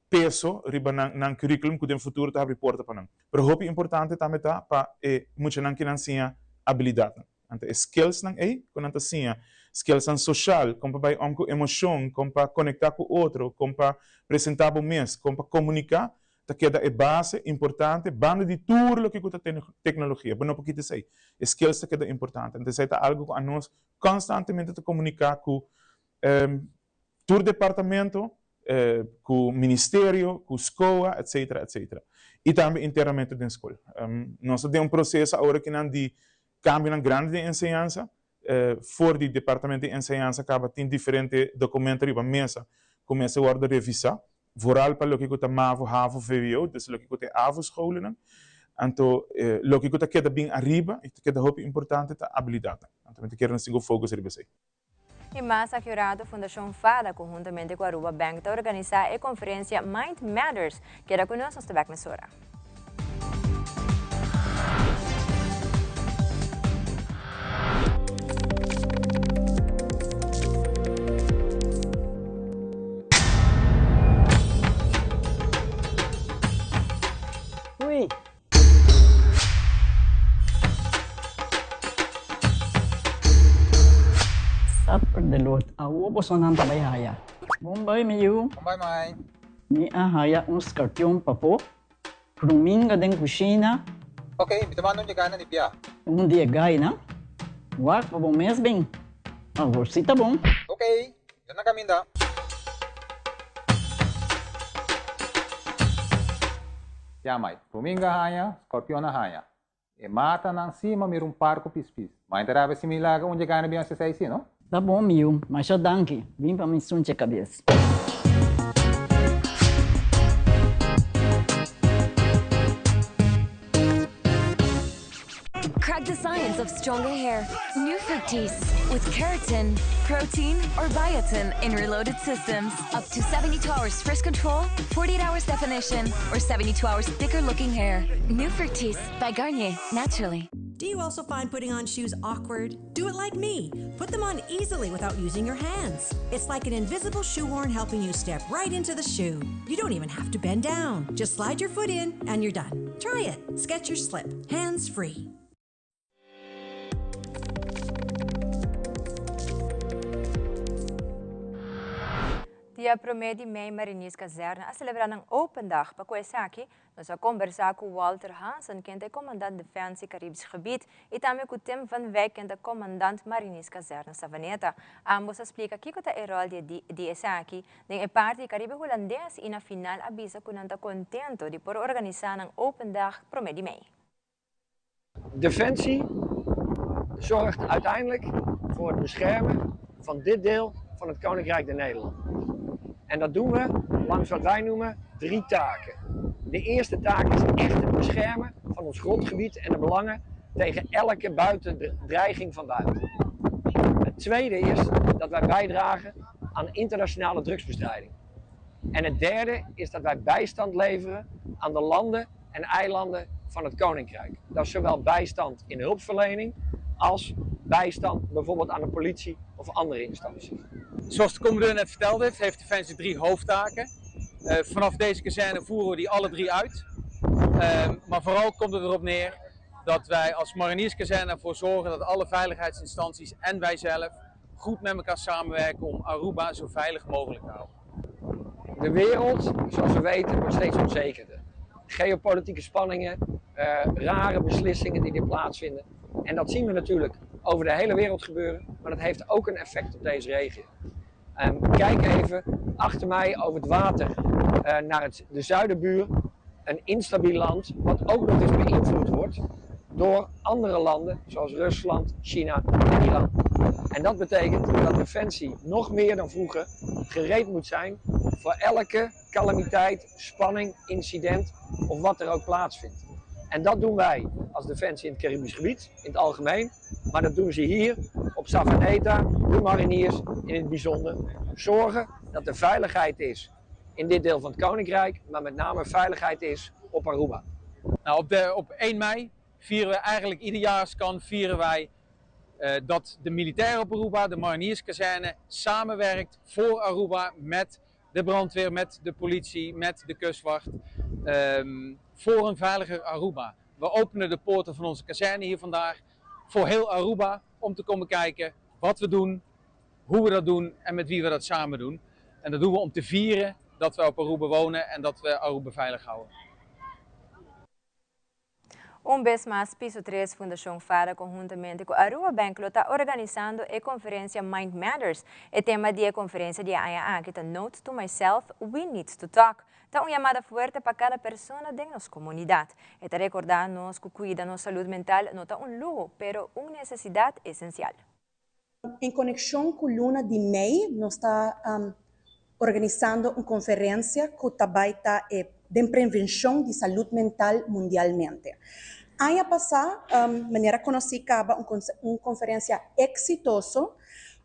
peso riba nan nan curriculum ku den futuro ta habri porta pa nan. Pero hopi importante tambe ta pa e muchanan kinan siña abilidatnan. Anto e skillsnan ei ku nan ta siña, skillsnan soshal, kon pa bai om ku emoshon, kon pa konektá ku otro, kon pa presentá bo mes, kon pa komuniká, ta keda e base importante banda di tur loke ku ta teknologia. Bo no por kita esei. E skills ta keda importante. Anto esei ta algu ku anos konstantemente ta komuniká ku tur departamento, ku ministerio, ku SCOA, etcetera, etcetera. I tambe internamente den skol. Nos ta den un proseso awor akinan di kambionan grandi den enseñansa. For di departamento di enseñansa kaba tin diferente dokumento riba mesa ku mester wòrdu revisá, vooral pa loke ku ta mavo, havo, vwo, dus loke ku ta e avo-scholennan. Anto loke ku ta keda bin ariba i ta keda hopi importante ta abilidatnan. Anto mi ta kere nos tin ku focus riba esei. Y mas acurado, Fundacion fada conhuntamente cu Aruba Bank ta organisa e conferencia Mind Matters. Keda cu nos, nos ta bek mesora. Ui. Supper de lot. Awo bosonan ta bai haya. Bon bai mi yu. Bon bai mai. Mi a haya un skarpion papo. Kruminga den kushina. Ok, mi ta manda un dje na di bia. Un di e gainan. Wak pa bo mes bin. Awor si ta bon. Ok, mi ta na kaminda. Ya mai, Ruminga haña, Scorpion a haña. E matanan si ma mira un par cu pispis. Mai ta rabia si mi laga un dje gana bin haci esey si, no? Ta bon mi yu, masha danki. Bin pa mi sunche cabes. Crack the science of stronger hair. New Fructis with keratin, protein, or biotin in reloaded systems. Up to 72 hours fresh control, 48 hours definition, or 72 hours thicker looking hair. New Fructis by Garnier, naturally. Do you also find putting on shoes awkward? Do it like me. Put them on easily without using your hands. It's like an invisible shoehorn helping you step right into the shoe. You don't even have to bend down. Just slide your foot in and you're done. Try it. Skechers Slip. Hands free. Dia prome di mei Mariniers Kazerne a celebra nan Open Dag. Pa cu esaki, nos a combersa cu Walter Hansen, ken ta e comandant Defensie Caribisch Gebied, y tambe cu Tim van Wijk, ken ta comandant Mariniers Kazerne Savaneta. Ambos a splica kico ta e rol di di esaki den e parti di Caribe Hulandes y na final a bisa cu nan ta contento di por organisa nan Open Dag prome di mei. Defensie zorgt uiteindelijk voor het beschermen van dit deel van het Koninkrijk der Nederlanden. En dat doen we langs wat wij noemen drie taken. De eerste taak is echt het beschermen van ons grondgebied en de belangen tegen elke buiten dreiging van buiten. Het tweede is dat wij bijdragen aan internationale drugsbestrijding. En het derde is dat wij bijstand leveren aan de landen en eilanden van het Koninkrijk. Dat is zowel bijstand in hulpverlening als bijstand bijvoorbeeld aan de politie of andere instanties. Zoals de commandeur net verteld heeft, heeft Defensie drie hoofdtaken. Uh, vanaf deze kazerne voeren we die alle drie uit. Uh, maar vooral komt het erop neer dat wij als marinierskazerne ervoor zorgen dat alle veiligheidsinstanties en wij zelf goed met elkaar samenwerken om Aruba zo veilig mogelijk te houden. De wereld, zoals we weten, wordt steeds onzekerder. Geopolitieke spanningen, uh, rare beslissingen die er plaatsvinden. En dat zien we natuurlijk over de hele wereld gebeuren, maar dat heeft ook een effect op deze regio. Um, kijk even achter mij over het water uh, naar het, de zuidenbuur, een instabiel land, wat ook nog eens beïnvloed wordt door andere landen zoals Rusland, China en Iran. En dat betekent dat Defensie nog meer dan vroeger gereed moet zijn voor elke calamiteit, spanning, incident of wat er ook plaatsvindt. En dat doen wij als Defensie in het Caribisch gebied, in het algemeen. Maar dat doen ze hier op Savaneta, de mariniers in het bijzonder. Zorgen dat er veiligheid is in dit deel van het Koninkrijk, maar met name veiligheid is op Aruba. Nou, op, de, op 1 mei vieren we eigenlijk ieder jaar als kan, vieren wij dat de militair op Aruba, de marinierskazerne, samenwerkt voor Aruba met de brandweer, met de politie, met de kustwacht. Voor een veiliger Aruba. We openen de poorten van onze kazerne hier vandaag voor heel Aruba om te komen kijken wat we doen, hoe we dat doen en met wie we dat samen doen. En dat doen we om te vieren dat we op Aruba wonen en dat we Aruba veilig houden. Un bes mas, Piso 3 Fundacion FADA conhuntamente cu Aruba Bank ta organisando e conferencia Mind Matters. E tema di e conferencia di aña aki ta Note to Myself, We Need to Talk. Ta un yamada fuerte pa cada persona den nos comunidad. E ta recorda nos cu cuida nos salud mental no ta un luho, pero un necesidad esencial. En conexion cu luna di mei, nos ta organisando un conferencia cu ta bay ta di prevencion di salud mental mundialmente. Aña pasa, manera conoci caba un conferencia exitoso,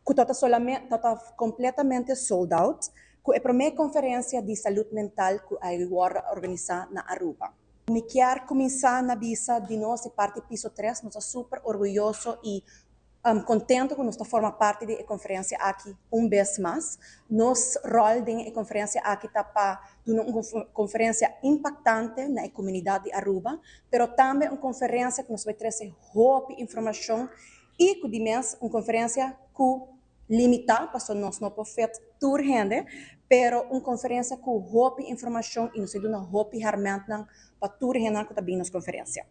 cu ta solamente ta completamente sold out, cu e prome conferencia di salud mental cu a organisa na Aruba. Mi kier cuminsa na bisa di nos parti Piso 3, nos ta super orguyoso y contento cu nos ta forma parti di e conferencia aki un bes mas. Nos rol den e conferencia aki ta pa un conferencia impactante na comunidad di Aruba, pero tambe un conferencia cu nos ta bay trece hopi informacion y cu un conferencia cu limita, paso nos no por fit tur hende, pero un conferencia cu hopi informacion y nos ta duna hopi hermentnan pa tur hende cu ta bin na e conferencia.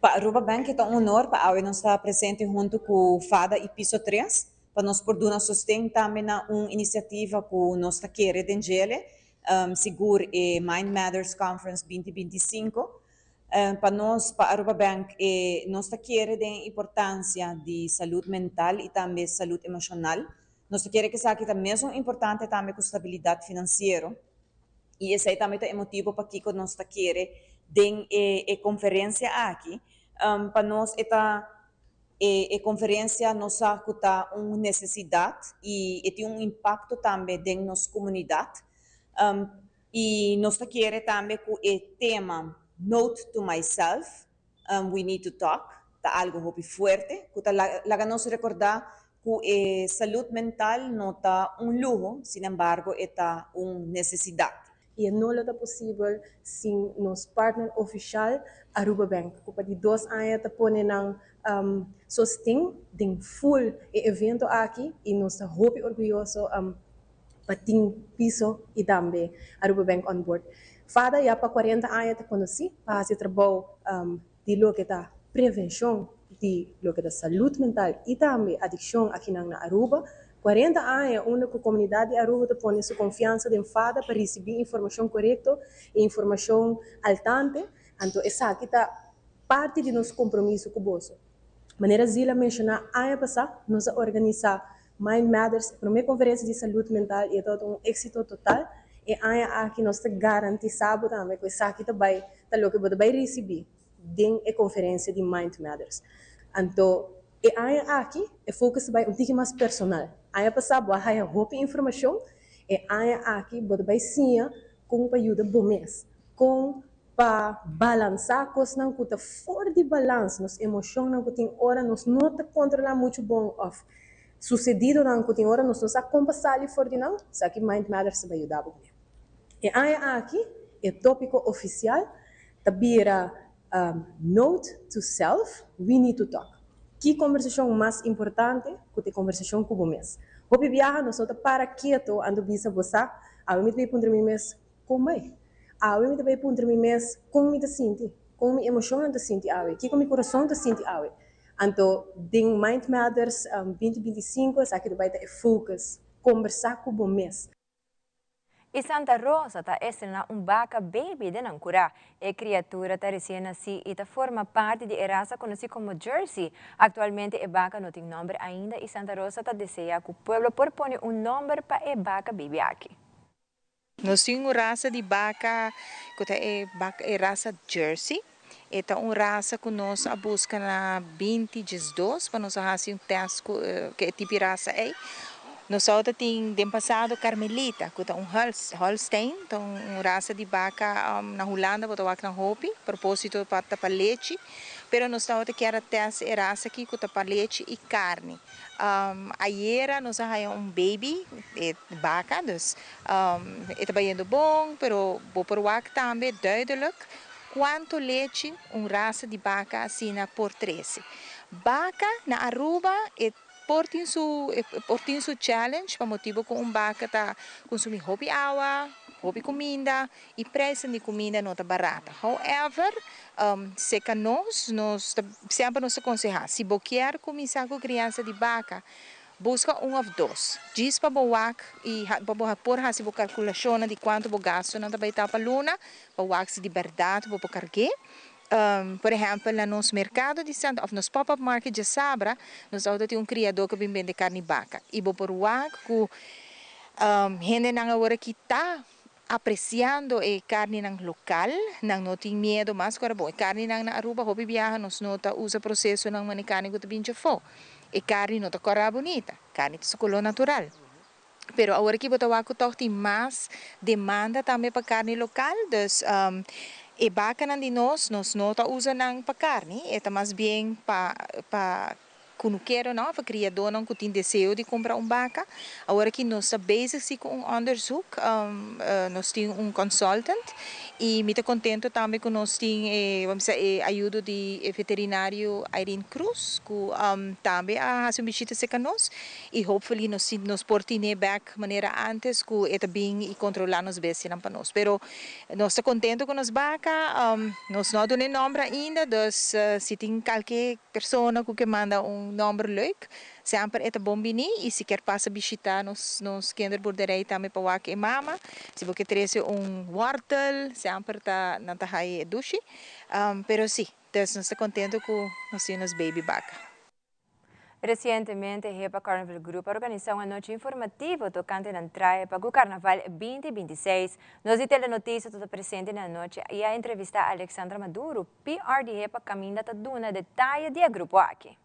Pa Aruba Bank ta un honor pa awe nos ta presente hunto cu FADA y Piso 3, pa nos por duna sosten tambe na un iniciativa cu nos ta kere den dje, sigur e Mind Matters Conference 2025. Pa nos, pa Aruba Bank, nos ta kere den importancia di salud mental y tambe salud emocional. Nos ta kere cu esaki ta mes importante tambe cu stabilidad financiero. Y esey tambe ta e motibo pakico nos ta kere den e conferencia aki. Pa nos e conferencia nos sa ta un necesidad y tin un impacto tambe den nos comunidad. Y nos ta kere tambe cu e tema Note to Myself, We Need to Talk, ta algo hopi fuerte, cu ta laga nos recorda cu e salud mental no ta un luho, sin embargo, ta un necesidad. Y no ta posibel sin nos partner oficial Aruba Bank. Cu pa di 2 aña ta pone nan sosten den full e evento aki y nos ta hopi orguyoso pa tin Piso y tambe Aruba Bank on board. FADA ya pa 40 aña ta conoci pa haci trabou di loke ta prevencion di loke ta salud mental y tambe adiccion aki na Aruba. 40 aña unda e comunidad di Aruba ta pone su confiansa den FADA pa ricibi informacion corecto y informacion al tanto. Anto, esaki ta parti di nos compromiso cu boso. Manera Zila a menciona, aña pasa, nos a organisa Mind Matters, prome conferencia di salud mental y ta un exito total. Y aña aki nos ta garantisa tambe cu esaki tambe ta loke bo ta bay ricibi den e conferencia di Mind Matters. Anto, e aña aki, e focus ta bay un poco mas personal. Aña pasa, bo a haya hopi informacion, e aña aki, bo ta bay siña con pa yuda bo mes, con pa balansa cosnan cu ta for di balans, nos emocionnan cu tin ora nos no ta controla mucho bon of sucedidonan cu tin ora nos no sa con pa sali for di nan, esaki Mind Matters ta bay yuda bo. E aña aki, e topico oficial, ta bira Note to Self, We Need to Talk. Ki conversacion mas importante cu e conversacion cu bo mes? Hopi biaha, nos ta para keto, anto bisa bo sa, awe mi ta bay puntra mi mes, con ta? Awe mi ta bay puntra mi mes, con mi ta sinti? Con mi emocion ta sinti awe? Kico mi curason ta sinti awe? Anto, den Mind Matters 2025, esaki ta bay ta e focus, conversa cu bo mes. Y Santa Rosa ta estrena un baca baby den nan cura. E criatura ta recien naci y ta forma parti di e rasa conoci como Jersey. Actualmente e baca no tin nomber ainda y Santa Rosa ta desea cu pueblo por pone un nomber pa e baca baby aki. Nos tin un rasa di baca cu ta e baca e rasa Jersey. E ta un rasa cu nos a busca na binti diesdos pa nos a haci un test cu e tipo di rasa ey. Nos tabata tin den pasado Carmelita cu ta un Holstein, ta un rasa di baca na Hulanda bo ta wak nan hopi, proposito pa ta pa lechi, pero nos tabata kier a test e rasa aki cu ta pa lechi y carni. Ayera nos a haya un baby e baca, dus e ta bayendo bon, pero bo por wak tambe duidelijk Cuanto lechi un rasa di baca asina por trece? Baca na Aruba e por tin su e por tin su challenge pa motibo cu un baca ta consumi hopi awa, hopi cuminda y prijsnan di cuminda no ta barata. However, seca nos, nos ta semper nos ta conseha si bo kier cuminsa cu crianza di baca, Buska un òf dos. Djis pa bo wak i pa bo por hasi bo kalkulashonnan di kuantu bo gastunan ta bai ta pa luna, pa wak si di bèrdat bo por karg'é. Por ehèmpel na nos merkado di Santa òf nos pop-up market djasabra, nos tabata tin un kriadó ku bin bende karni baka i bo por wak ku hendenan awor aki ta apresiando e karninan lokal, nan no tin miedo mas ku ora bon. E karninan na Aruba hopi biaha nos no ta usa prosesonan manera e karni ku ta bin djafó. E karni no ta kòrá bunita, karni ta su koló natural. Pero awor aki bo ta wak ku tòg tin mas demanda tambe pa karni lokal, dus e bakanan di nos, nos no ta usa nan pa karni, e ta mas bien pa pa Kunukeronan òf kriadónan ku tin deseo di kumpra un baka. Awor aki nos ta bezig si ku un onderzoek. Nos tin un consultant i mi ta kontento tambe ku nos tin e, bo bisa, e ayudo di e veterinario Irene Cruz ku tambe a hasi un bishita serka nos i hopefully nos tin nos por tine bèk manera antes ku e ta bin i kontrolá nos bestianan pa nos. Pero nos ta kontento ku nos baka. Nos no a duna e nòmber ainda, dus si tin kalke Persona ku ke manda un nòmber leuk, semper e ta bon bini i si kier pasa bishitá nos nos kinderboerderij tambe pa wak e mama. Si bo ke trese un wòrtel, semper ta nan ta haña e dushi. Pero si, dus nos ta kontentu ku nos tin nos baby baka. Resientemente Hepa Carnival Group a organisá un anochi informativo tokante nan trahe pa ku Karnaval 2026. Nos di Telenoticia ta presente na anochi i a entrevistá Alexandra Maduro, PR di Hepa caminda ta duna detaye di e grupo aki.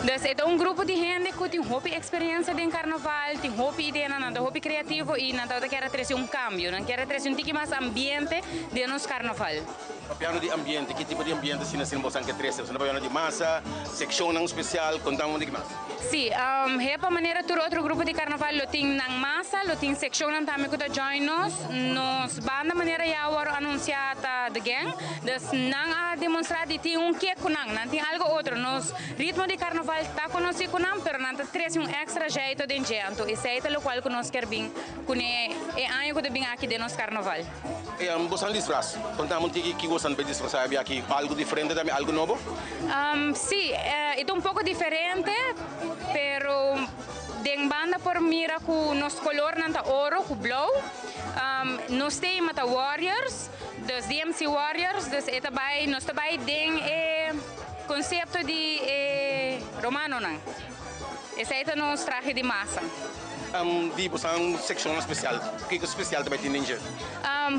Dus e ta un grupo di hende cu tin hopi experiencia den carnaval, tin hopi ideanan, nan ta hopi creativo y nan tabata kier a trece un cambio, nan kier a trece un tiki mas ambiente den nos carnaval. Papiando di ambiente, ki tipo di ambiente asina asina bosan ke trece? Bosan ta papiando di masa, seccionnan special, conta un tiki mas. Si, Hepa manera tur otro grupo di carnaval lo tin nan masa, lo tin seccionnan tambe cu ta join nos. Nos banda manera ya a wòrdu anunsiá ta The Gang, dus nan a demonstrá di tin un kick ku nan, nan tin algo otro. Nos ritmo di karnaval ta konosí ku nan, pero nan ta trese un èkstra jeito den dje, anto esei ta lokual ku nos kier bin kuné e aña ku ta bin aki den nos karnaval. Boso disfras, konta un tiki ki boso ta disfrasá abi aki, algu diferente tambe, algu nobo? Sí, e ta un poko diferente, pero. Den banda por mira cu nos colornan ta oro cu blauw. Nos tema ta Warriors, dus DMC Warriors, dus e ta bay, nos ta bay den e concepto di e Romanonan. Esey ta nos trahe di masa. Di boso un seccion special, kico special ta bay tin den dje?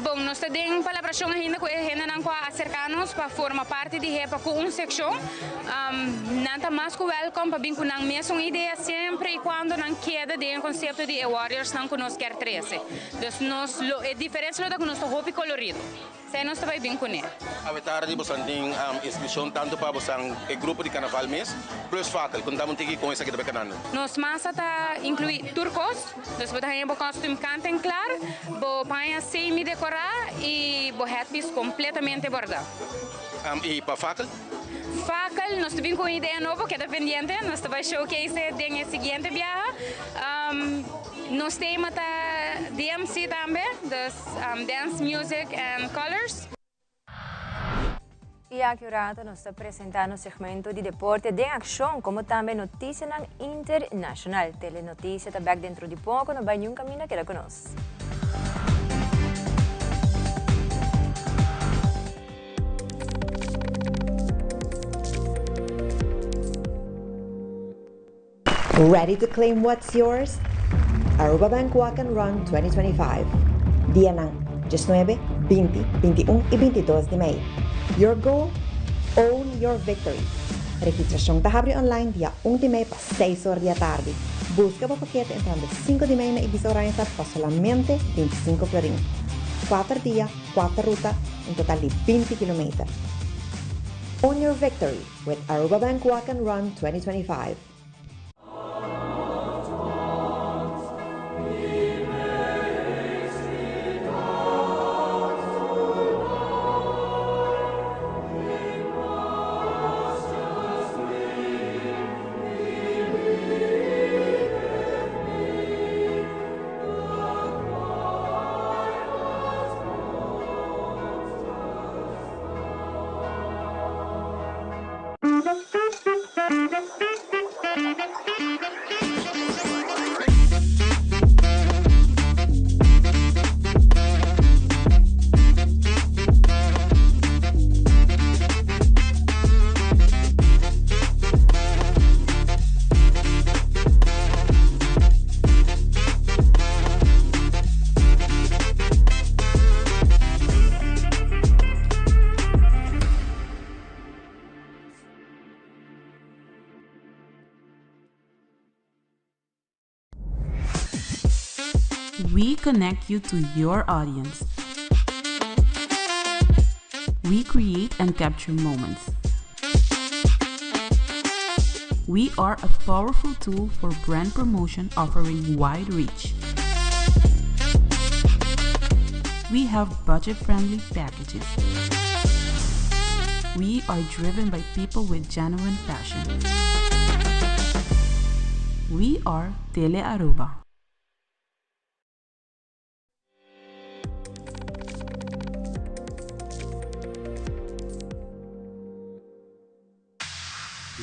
Bon, nos ta den palabracion ainda cu e hendenan cu a acerca nos pa forma parti di HEPA cu un seccion. Nan ta mas cu welcome pa bin cu nan mesun idea siempre y cuando nan keda den e concepto di e Warriorsnan cu nos kier trece. Dus nos lo, e diferencia lo ta cu nos ta hopi colorido. Esei nos ta bai bin kuné. Awe tardi bosan tin inskripshon tantu pa bosan e grupo di karnaval mes plus fakel. Konta un tiki kon esaki ta bai kanando. Nos masa ta inkluí tur kos. Dus bo ta haña bo kòstum kant en klar, bo paña semi dekorá i bo headpiece kompletamente bòrdá. I pa fakel? Fakel, nos ta bin ku un idea nobo, keda pendiente. Nos ta bai showcase den e siguiente biaha. Nos tema ta DMC tambe, dus Dance, Music and Colors. Y aki un rato nos ta presenta nos segmento di deporte den accion, como tambe noticianan internacional. Telenoticia ta back dentro di poco, no bay niun caminda, keda cu nos. Ready to claim what's yours? Aruba Bank Walk and Run 2025. Dianan 19, 20, 21 y 22 di mei. Your goal? Own your victory. Registracion ta habri online dia 1 di mei pa 6 or di atardi. Busca bo pakete entrando 5 di mei na Ibis Oranjestad pa solamente 25 florin. Cuater dia, cuater ruta, un total di 20 kilometer. Own your victory with Aruba Bank Walk and Run 2025. We connect you to your audience. We create and capture moments. We are a powerful tool for brand promotion offering wide reach. We have budget-friendly packages. We are driven by people with genuine passion. We are Tele Aruba.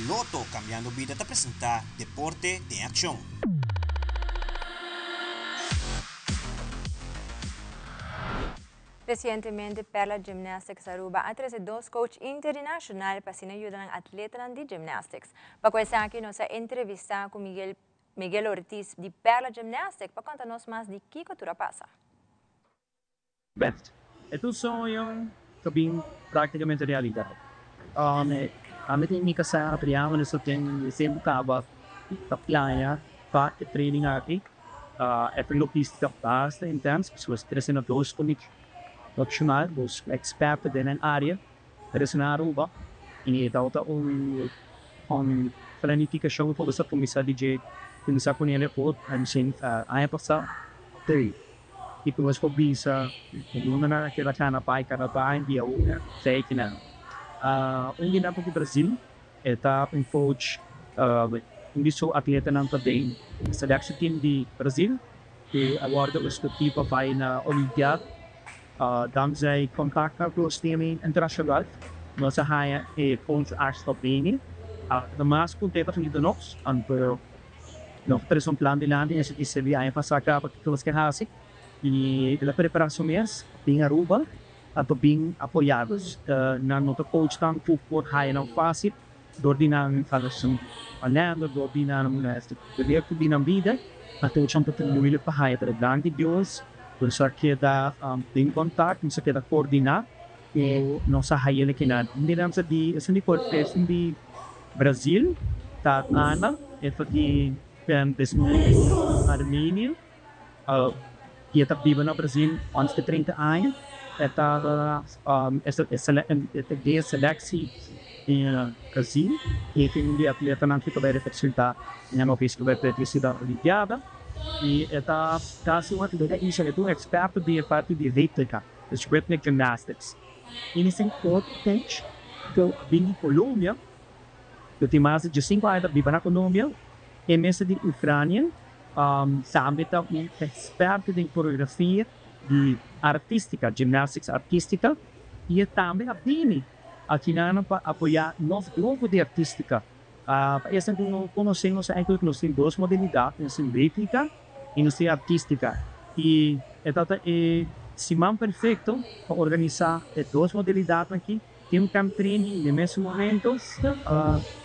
Lotto Cambiando Bida ta presenta Deporte den Accion. Recientemente Perla Gymnastics Aruba a trece dos coach internacional pa asina yuda nan atletanan di gymnastics. Pa cu esaki nos a entrevista cu Miguel Miguel Ortiz di Perla Gymnastics pa conta nos mas di kico tur a pasa. Bert, E ta un soño ta bin practicamente realidad. Ami tin mi casa Adriano nos ta tin tempo caba ta plania pa e training aki. E ta logistica basta intens pasobra nos trece na dos profesional, dos experto den nan area trece na Aruba y tabata un planificacion cu nos a cuminsa di dje cuminsa cu nele aña pasa. I ku nos por bisa ku lunanan a keda kana bai kada bai di awor teikinan. Un di nan ta di Brazil, e ta un coach, un di su atletanan ta den selection team di Brazil ku a wòrdu eskogí pa bai na Olimpiada. Dankzij kontakto ku nos tin internashonal nos a haña e coach Axel Bini. Ta mas kontento di nos, anto Nos trese un plan dilanti en esaki sirbi aña pasá kaba kiko nos ke hasi i el a prepará su mes bin Aruba anto bin apoyá nos. Nan no ta coachnan ku por haya nan fásil dor di nan kalender, dor di nan proyekto di nan bida, anto esnan ta moeilijk pa haya. Pero danki Dios nos a keda den kontak, nos a keda koordiná ku nos a haya el akinan. Un di nan ta di esun di esun di Brazil ta Ana, e ta di Armenia y e ta biba na Brazil antes di 30 aña. E ta di e selectie di Brazil y e ta un di e atletanan cu ta bay representa na nos cu ta bay na Olimpiada. Y e ta casi un atleta y ta un experto den e parti di ritmica, dus rhythmic gymnastics. Innocent Cortez cu a bin di Colombia, cu tin mas di diescinco aña ta biba na Colombia, e mes ta di Ucrania, tambe ta un experto den coreografia di artistica, gymnastics artistica, y e tambe a bini. Akinan pa apoyá nos grupo di artístika. Pa esnan ku no konosé nos eigenlijk nos tin dos modalidat, nos tin rítmika i nos tin artístika. I e ta ta e siman perfekto pa organisá e dos modalidatnan aki. Tin un camp training den mesun momento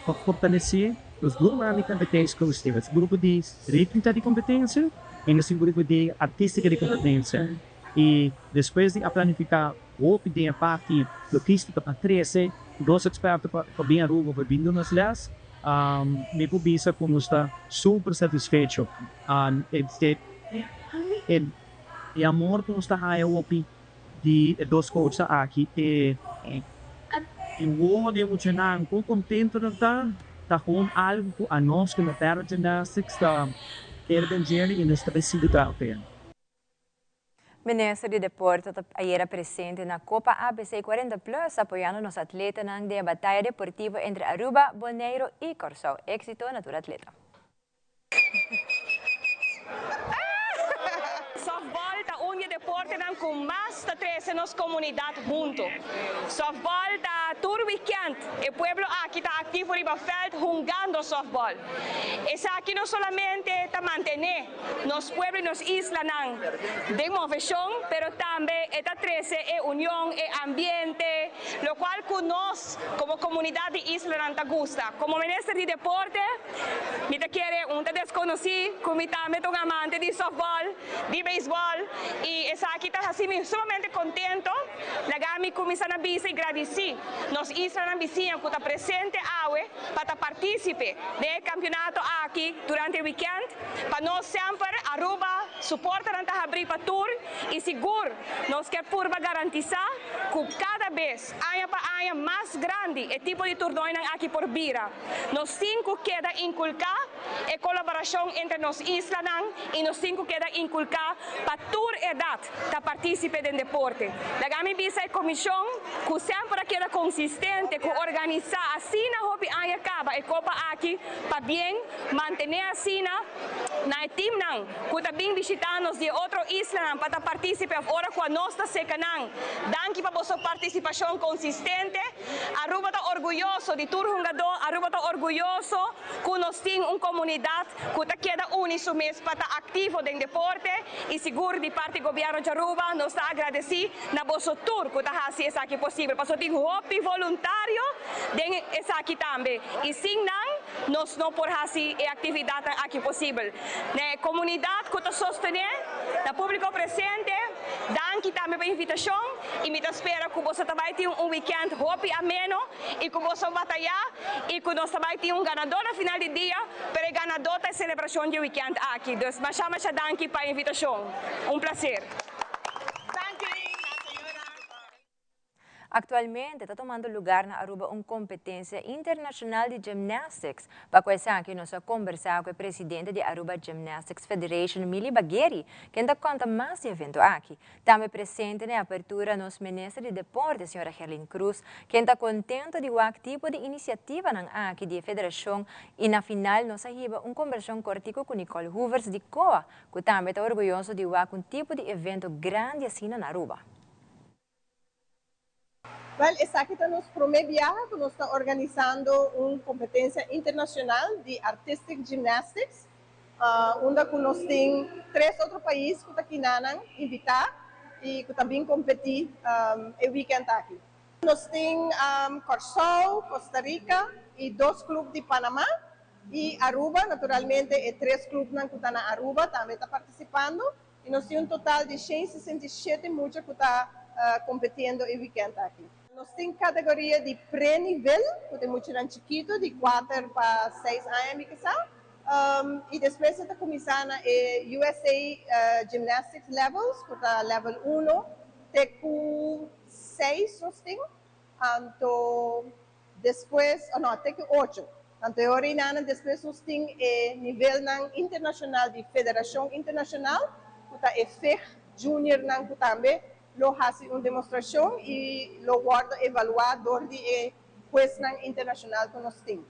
pa fortalesé nos gruponan di kompetensia ku nos tin. Nos grupo di rítmika di kompetensia i nos tin grupo di artístika di kompetensia. I despues di a planifiká Hopi den e parti logistica pa trece dos experto pa bin Aruba pa bin duna nos les. Mi por bisa cu nos ta super satisfecho. E amor cu nos ta haya hopi di e dos coachnan aki, e wowo di e muchanan, con contento nan ta, ta gewoon algo cu anos como Para Gymnastics ta kere den djele y nos ta bay sigui traha p'e. Minister di Deporte ta ayera presente na Copa ABC 40 Plus apoyando nos atletanan den e bataya deportivo entre Aruba, Boneiro y Corsou. Exito na tur atleta. Softball ta un di e deportenan ku mas ta trese nos komunidat huntu. Softball ta tur wikènt e pueblo aki ta aktivo riba vèlt hungando softball. Esaki no solamente ta mantené nos pueblo y nos islanan den moveshon, pero tambe e ta trese e union, e ambiente, locual cu nos como comunidad di islanan ta gusta. Como Minister di Deporte, mi ta kere un ta desconoci cu mi tambe ta un amante di softball, di baseball, y esaki ta haci mi sumamente contento. Laga mi cuminsa na bisa y gradici nos islanan bisiña cu ta presente awe, pa ta partícipe den e campeonato aki durante e weekend. Pa nos semper Aruba su portanan ta habrí pa tur y sigur nos ke purba garantisa cu cada bes, aña pa aña, mas grandi e tipo di turnoinan aki por bira. Nos tin cu keda inculca e colaboracion entre nos islanan y nos tin cu keda inculca pa tur edad ta partícipe den deporte. Laga mi bisa e comision cu semper a keda consistente cu organisa asina hopi aña caba e copa aki pa bien mantene asina na e teamnan cu ta bin bishita nos di e otro islanan pa ta partícipe of ora cu anos ta seca nan. Danki pa boso participacion consistente. Aruba ta orguyoso di tur hungadó, Aruba ta orguyoso cu nos tin un comunidad cu ta keda uni su mes pa ta activo den deporte y sigur di parti Gobierno di Aruba nos ta agradeci na boso tur cu ta haci esaki posibel pasobra tin hopi voluntario den esaki tambe y sin nan nos no por haci e actividadnan aki posibel. Na e comunidad cu ta sostene, na publico presente, danki tambe pa invitacion y mi ta spera cu boso ta bay tin un weekend hopi ameno y cu boso bataya y cu nos ta bay tin un ganador na final di dia, pero e ganador ta e celebracion di e weekend aki. Dus masha masha danki pa e invitacion. Un placer. Actualmente ta tomando lugar na Aruba un competencia internacional di gymnastics. Pa cu esaki nos a combersa cu e presidente di Aruba Gymnastics Federation, Milly Bagheri, ken ta conta mas di evento aki. Tambe presente na e apertura nos Minister di Deporte, Sra. Gerlin Croes, ken ta contento di wak tipo di iniciativanan aki di e federacion y na final nos a hiba un combersacion cortico cu Nicole Hoevers di COA, cu tambe ta orguyoso di wak un tipo di evento grandi asina na Aruba. Wel, esaki ta nos prome biaha cu nos ta organisando un competencia internacional di Artistic Gymnastics, unda cu nos tin tres otro pais cu ta kinanan invita y cu ta bin competi e weekend aki. Nos tin Corsou, Costa Rica y dos club di Panama y Aruba, naturalmente e tres clubnan cu ta na Aruba tambe ta participando. Y nos tin un total di 167 mucha cu ta competiendo e weekend aki. Nos tin categoria di pre-nivel, cu ta muchanan chikito di 4 pa 6 aña mi kisa. Y despues ta cuminsa na e USA Gymnastics Levels, cu ta level 1 te cu 6 nos tin. Anto despues, oh no, te cu 8. Anto e ora einanan despues nos tin e nivelnan internacional di Federacion Internacional, cu ta e FIG Juniornan cu tambe lo haci un demostracion y lo wordo evalua door di e huesnan internacional cu nos tin.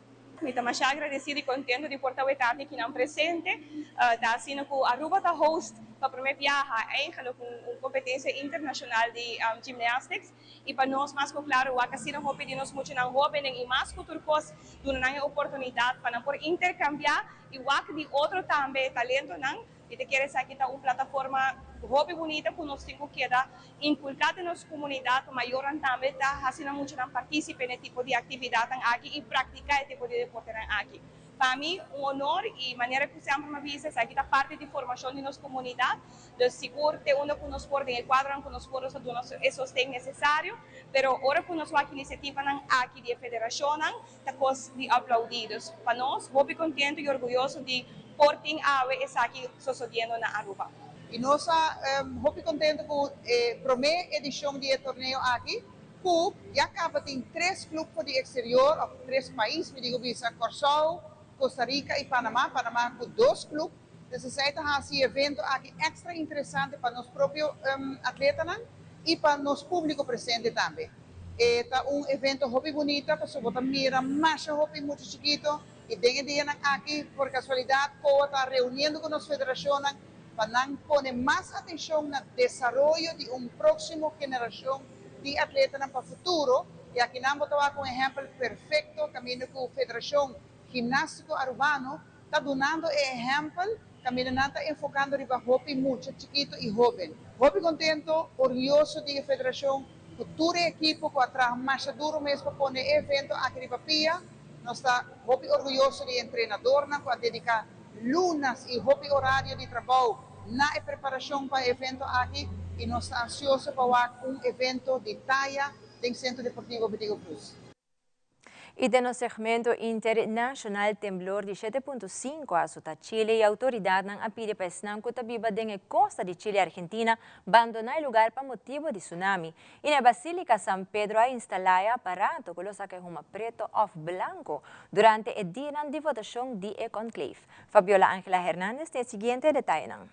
Mi ta masha agradecido y contento di por ta wetati akinan presente. Ta asina cu Aruba ta host pa prome biaha eigenlijk un competencia internacional di gymnastics y pa nos mas cu claro wak asina hopi di nos muchanan hobennan y mas cu tur cos duna nan e oportunidad pa nan por intercambia y wak di otro tambe talentonan. Mi ta kere esaki ta un plataforma hopi bunita ku nos tin ku keda inkulká den nos komunidat pa mayornan tambe ta hasi nan muchanan partísipe na e tipo di aktividatnan aki i praktiká e tipo di deportenan aki. Pa mi un honor i manera ku semper mi a bisa esaki ta parti di formashon di nos komunidat, dus sigur te unda ku nos por den e kuadronan ku nos por nos ta duna e sosten nesesario, pero ora ku nos wak inisiativanan aki di e federashonnan, Ta kos di aplaudí. Dus pa nos hopi kontentu i orguyoso di por tin awe esaki sosodiendo na Aruba. I nos ta hopi kontentu ku e promé edishon di e torneo aki ku ya kaba tin tres klup for di eksterior òf tres pais mi digo bisa Kòrsou, Costa Rica i Panama, Panama ku dos klup. Dus esei ta hasi e evento aki èkstra interesante pa nos propio atletanan i pa nos públiko presente tambe. E ta un evento hopi bunita pasobra bo ta mira masha hopi mucha chikito i den e dianan aki por kasualidat COA ta reuniendo ku nos federashonnan pa nan pone mas atenshon na desaroyo di un próksimo generashon di atletanan pa futuro i akinan bo ta wak un ehèmpel perfekto kaminda ku Federashon Gimnástiko Arubano ta dunando e ehèmpel kaminda nan ta enfokando riba hopi mucha chikito i hóben. Hopi kontento, orguyoso di e federashon ku tur e ekipo ku a traha masha duru mes pa pone e evento aki riba pia. Nos ta hopi orguyoso di e entrenadornan ku a dediká lunas i hopi orario di trabou na e preparashon pa e evento aki i nos ta ansioso pa wak un evento di taya den Sentro Deportivo Betico Croes. I den nos segmento internashonal temblor di 7.5 a asuta Chile i outoridatnan a pidi pa esnan ku ta biba den e kosta di Chile i Argentina bandoná e lugar pa motibu di tsunami. I na e Basílika San Pedro a instalá e aparato ku lo saka e huma preto òf blanko durante e dianan di votashon di e conclave. Fabiola Angela Hernandez tin e siguiente detayenan.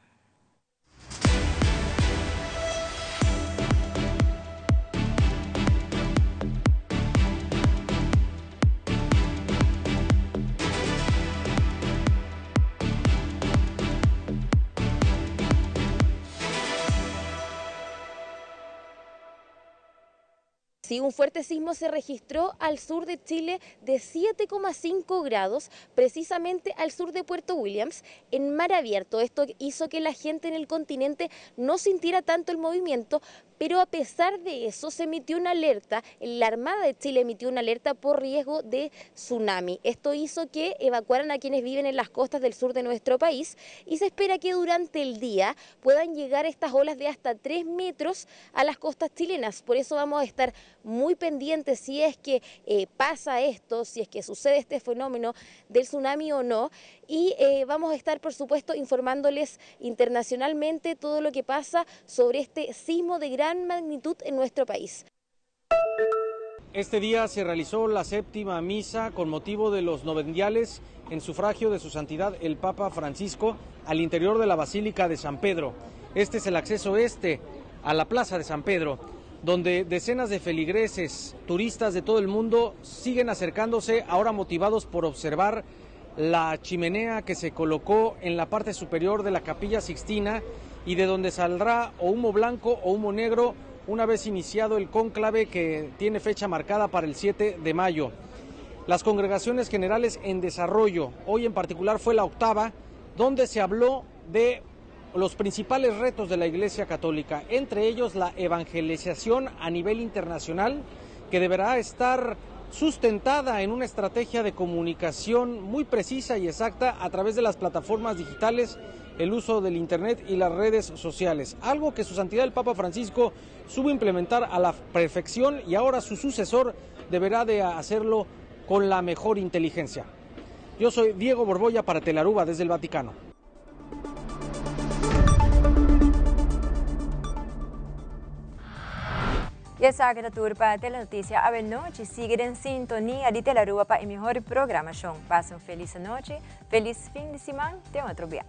Sí, un fuerte sismo se registró al sur de Chile de 7,5 grados, precisamente al sur de Puerto Williams, en mar abierto. Esto hizo que la gente en el continente no sintiera tanto el movimiento, pero a pesar de eso se emitió una alerta, la Armada de Chile emitió una alerta por riesgo de tsunami. Esto hizo que evacuaran a quienes viven en las costas del sur de nuestro país y se espera que durante el día puedan llegar estas olas de hasta 3 metros a las costas chilenas. Por eso vamos a estar muy pendientes si es que eh, pasa esto, si es que sucede este fenómeno del tsunami o no. Y eh, vamos a estar, por supuesto, informándoles internacionalmente todo lo que pasa sobre este sismo de gran magnitud en nuestro país. Este día se realizó la séptima misa con motivo de los novendiales en sufragio de su santidad el Papa Francisco al interior de la Basílica de San Pedro. Este es el acceso este a la Plaza de San Pedro, donde decenas de feligreses, turistas de todo el mundo siguen acercándose, ahora motivados por observar la chimenea que se colocó en la parte superior de la Capilla Sixtina y de donde saldrá o humo blanco o humo negro una vez iniciado el cónclave que tiene fecha marcada para el 7 de mayo. Las congregaciones generales en desarrollo, hoy en particular fue la octava, donde se habló de los principales retos de la Iglesia Católica, entre ellos la evangelización a nivel internacional, que deberá estar sustentada en una estrategia de comunicación muy precisa y exacta a través de las plataformas digitales, el uso del Internet y las redes sociales. Algo que su santidad el Papa Francisco supo implementar a la perfección y ahora su sucesor deberá de hacerlo con la mejor inteligencia. Yo soy Diego Borbolla para Telaruba desde el Vaticano. Y esaki ta tur pa Telenoticia awe nochi. Sigui den sintonia di Telaruba pa e mihor programacion. Pasa un feliz anochi, feliz fin di siman, te otro bia.